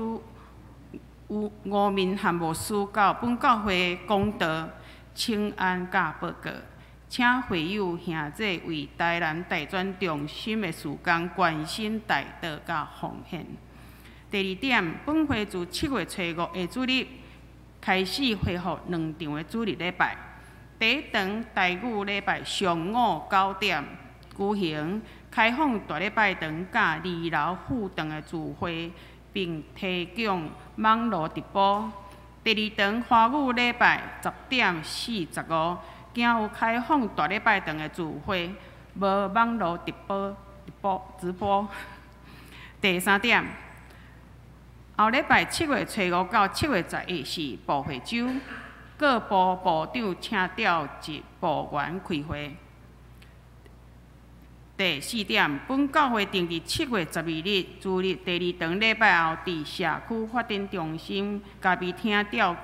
吴明汉牧师到本教会讲道、请安佮报告，请会友兄弟为台南大专中心的事工关心代祷佮奉献。第二点，本会自7月初五下主日开始恢复2场的主日礼拜。第一场台语礼拜上午9点举行，开放大礼拜堂佮二楼副堂的聚会，并提供网路直播。第二堂华语礼拜10:45，今有开放大礼拜堂的聚会，无网路直播直播直播。第三点，后礼拜7月初5到7月11是部会周，各部部长请调集部员开会。第四点，本教会定伫7月12日主日第二堂礼拜后，伫社区发展中心咖啡厅召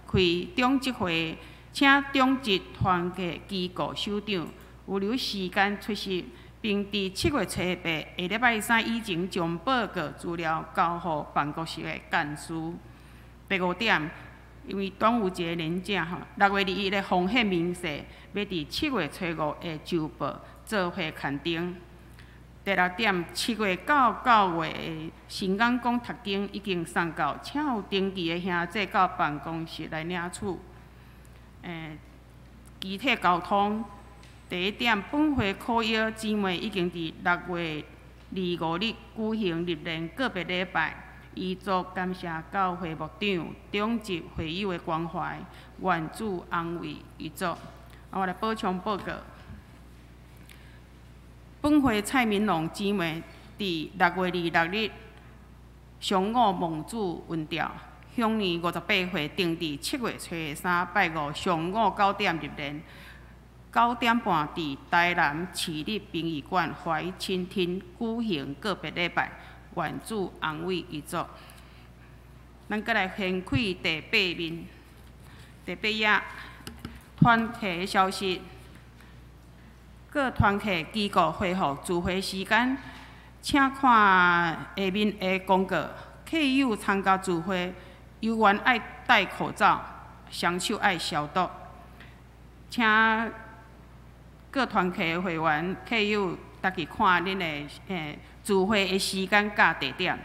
开长执会，请长执团契机构首长预留时间出席，并伫7月初8下礼拜三以前将报告资料交予办公室的干事。第五点，因为端午节连假吼，6月21的奉献明细欲伫7月初5的周报做伙刊登。第六点，7月到9月的新眼光读经已经送到，请有登记的兄弟到办公室来领取。集体沟通。第一点，本会可邀姊妹已经伫6月25日举行入灵告别礼拜，遗族感谢教会牧长、长执会友的关怀，愿主安慰遗族。我来补充报告。本会蔡明龙姊妹伫6月26日上午蒙主恩召，享年58岁，定伫7月初3拜五上午9点入灵，9点半伫台南市立殡仪馆怀亲厅举行告别礼拜，愿主安慰遗族。咱阁来掀开第八面，第八页团契的消息。各团契机构恢复聚会时间，请看下面的公告。客友参加聚会，犹原爱戴口罩，双手爱消毒。请各团契的会员、客友，逐家看恁的聚会的时间佮地点。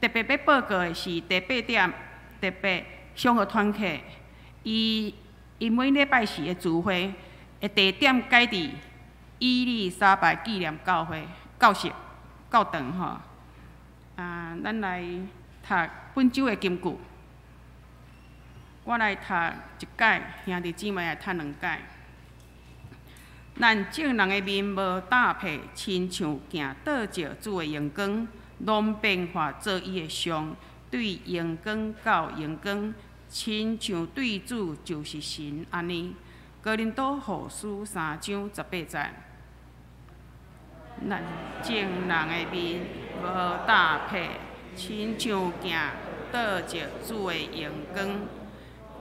特别欲报告的是第八点，特别松和团契，伊伊每礼拜四的聚会的地点改伫伊丽莎白纪念教会教室教堂吼。啊，咱来读本周的金句。我来读一解，兄弟姊妹来读两解。咱众人的面无搭配，亲像镜倒照主的荣光，拢变化做伊的像，对荣光到荣光，亲像对主就是神按呢。哥林多后书3章18节。咱众人的面无搭配，亲像镜倒照主的荣光，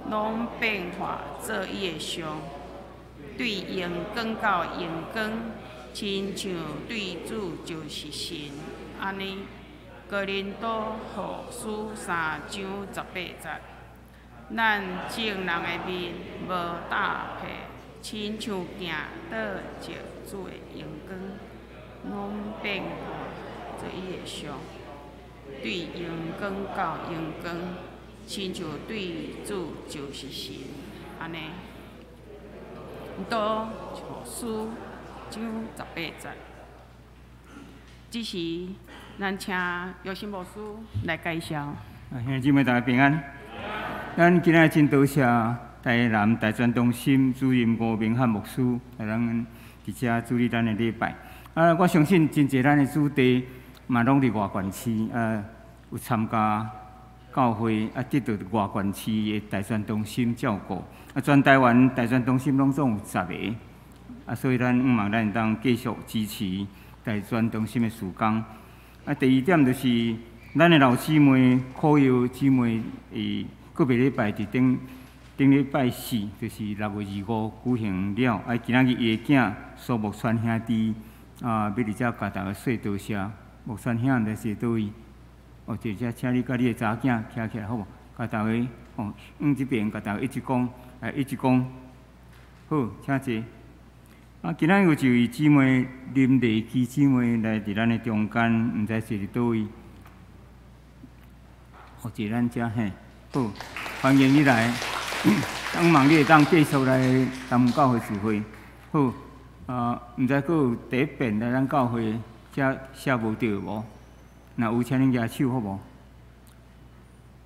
拢变化做伊的像，对荣光到荣光，亲像对主就是神按呢。哥林多后书3章18节。咱众人的面无搭配，亲像镜倒照主的荣光，拢变化做伊的像，对荣光到荣光，亲像对主就是神按呢。多后书章十八节。这时，咱请约瑟牧师来介绍。啊，兄弟姊妹大家平安。咱今仔真多谢台南大专中心主任吴明翰牧师来咱伫遮主理咱的礼拜。啊，我相信真济咱的子弟嘛拢伫外县市啊，有参加教会啊，得到外县市的大专中心照顾。啊，全台湾大专中心拢总有10个，啊，所以咱向望咱会当继续支持大专中心的事工。啊，第二点就是咱的老姊妹、可友姊妹，伊个别礼拜伫顶顶礼拜四，就是6月25举行了。啊，今仔日伊的囝苏木川兄弟啊，欲伫遮共大家说多谢。木川兄毋知是佗位？哦，伫遮，请你佮你的查某囝徛起来好无？共大家哦，往这边共大家一直讲，来一直讲。好，请坐。啊，今仔有一位姊妹林丽姬姊妹来伫咱的中间，毋知是伫佗位？哦，伫咱遮嘿，好，欢迎你来。希望你会当继续来参教会聚会。好，啊，毋知阁有第一遍来咱教会，遮寫無著無？若有，請恁舉手好無？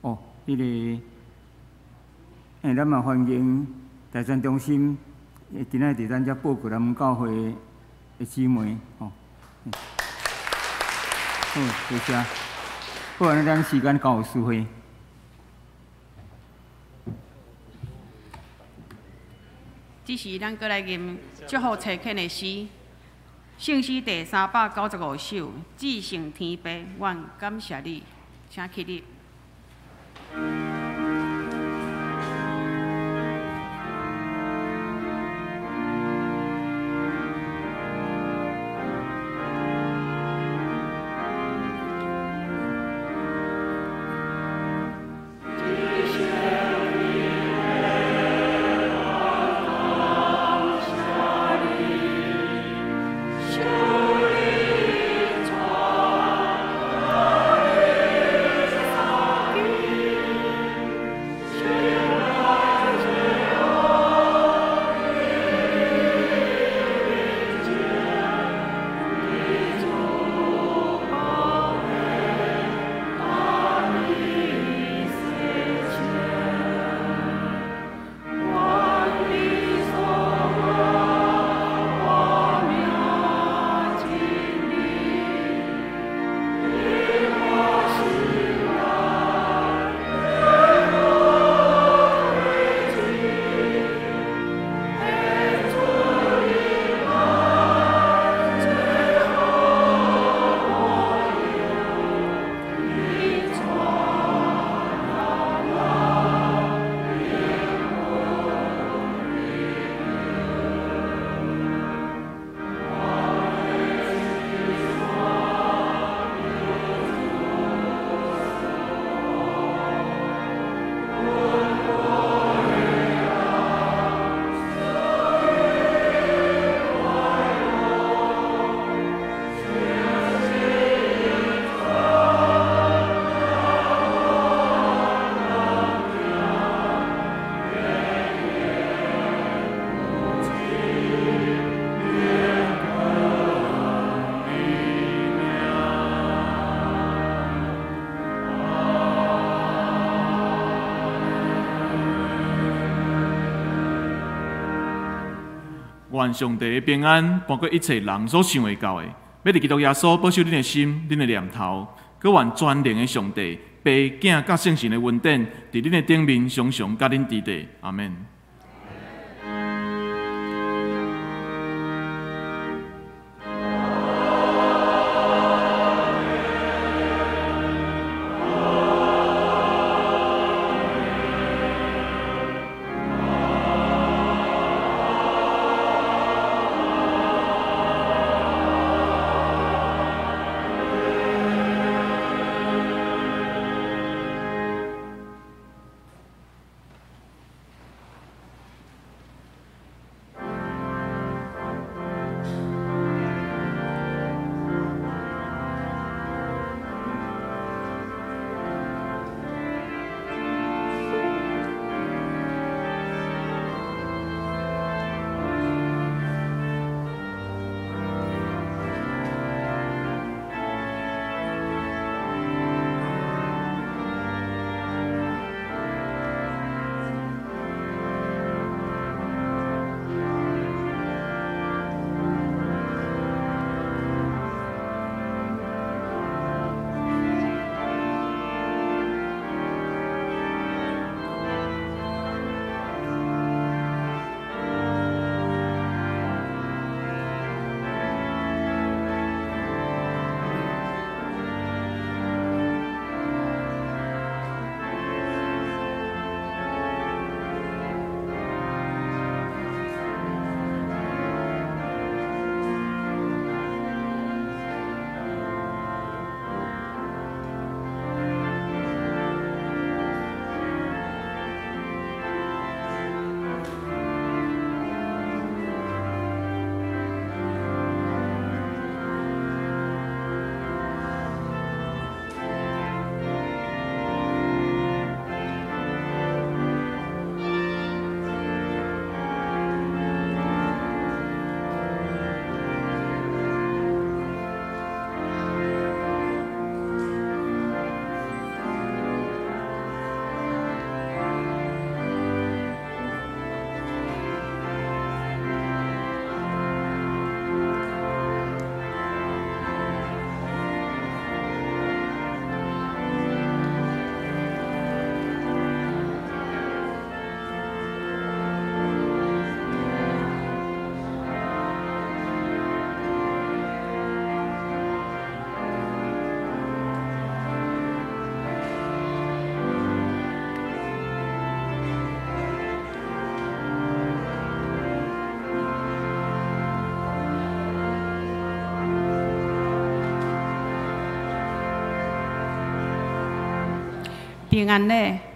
哦，彼个，咱嘛歡迎大專中心，今仔日佇咱遮報告咱們教會的姊妹，吼。好，多謝。好，按呢咱時間交予淑惠。這時，咱閣來吟祝福差遣的詩，聖詩第395首，至聖天父，阮感謝你，請起立。願上帝的平安，包括一切人所想會到的，欲佇基督耶穌保守恁的心、恁的念頭，閣願全能的上帝、父、囝佮聖神的恩典，佇恁的頂面常常佮恁佇咧。阿們。平安禮。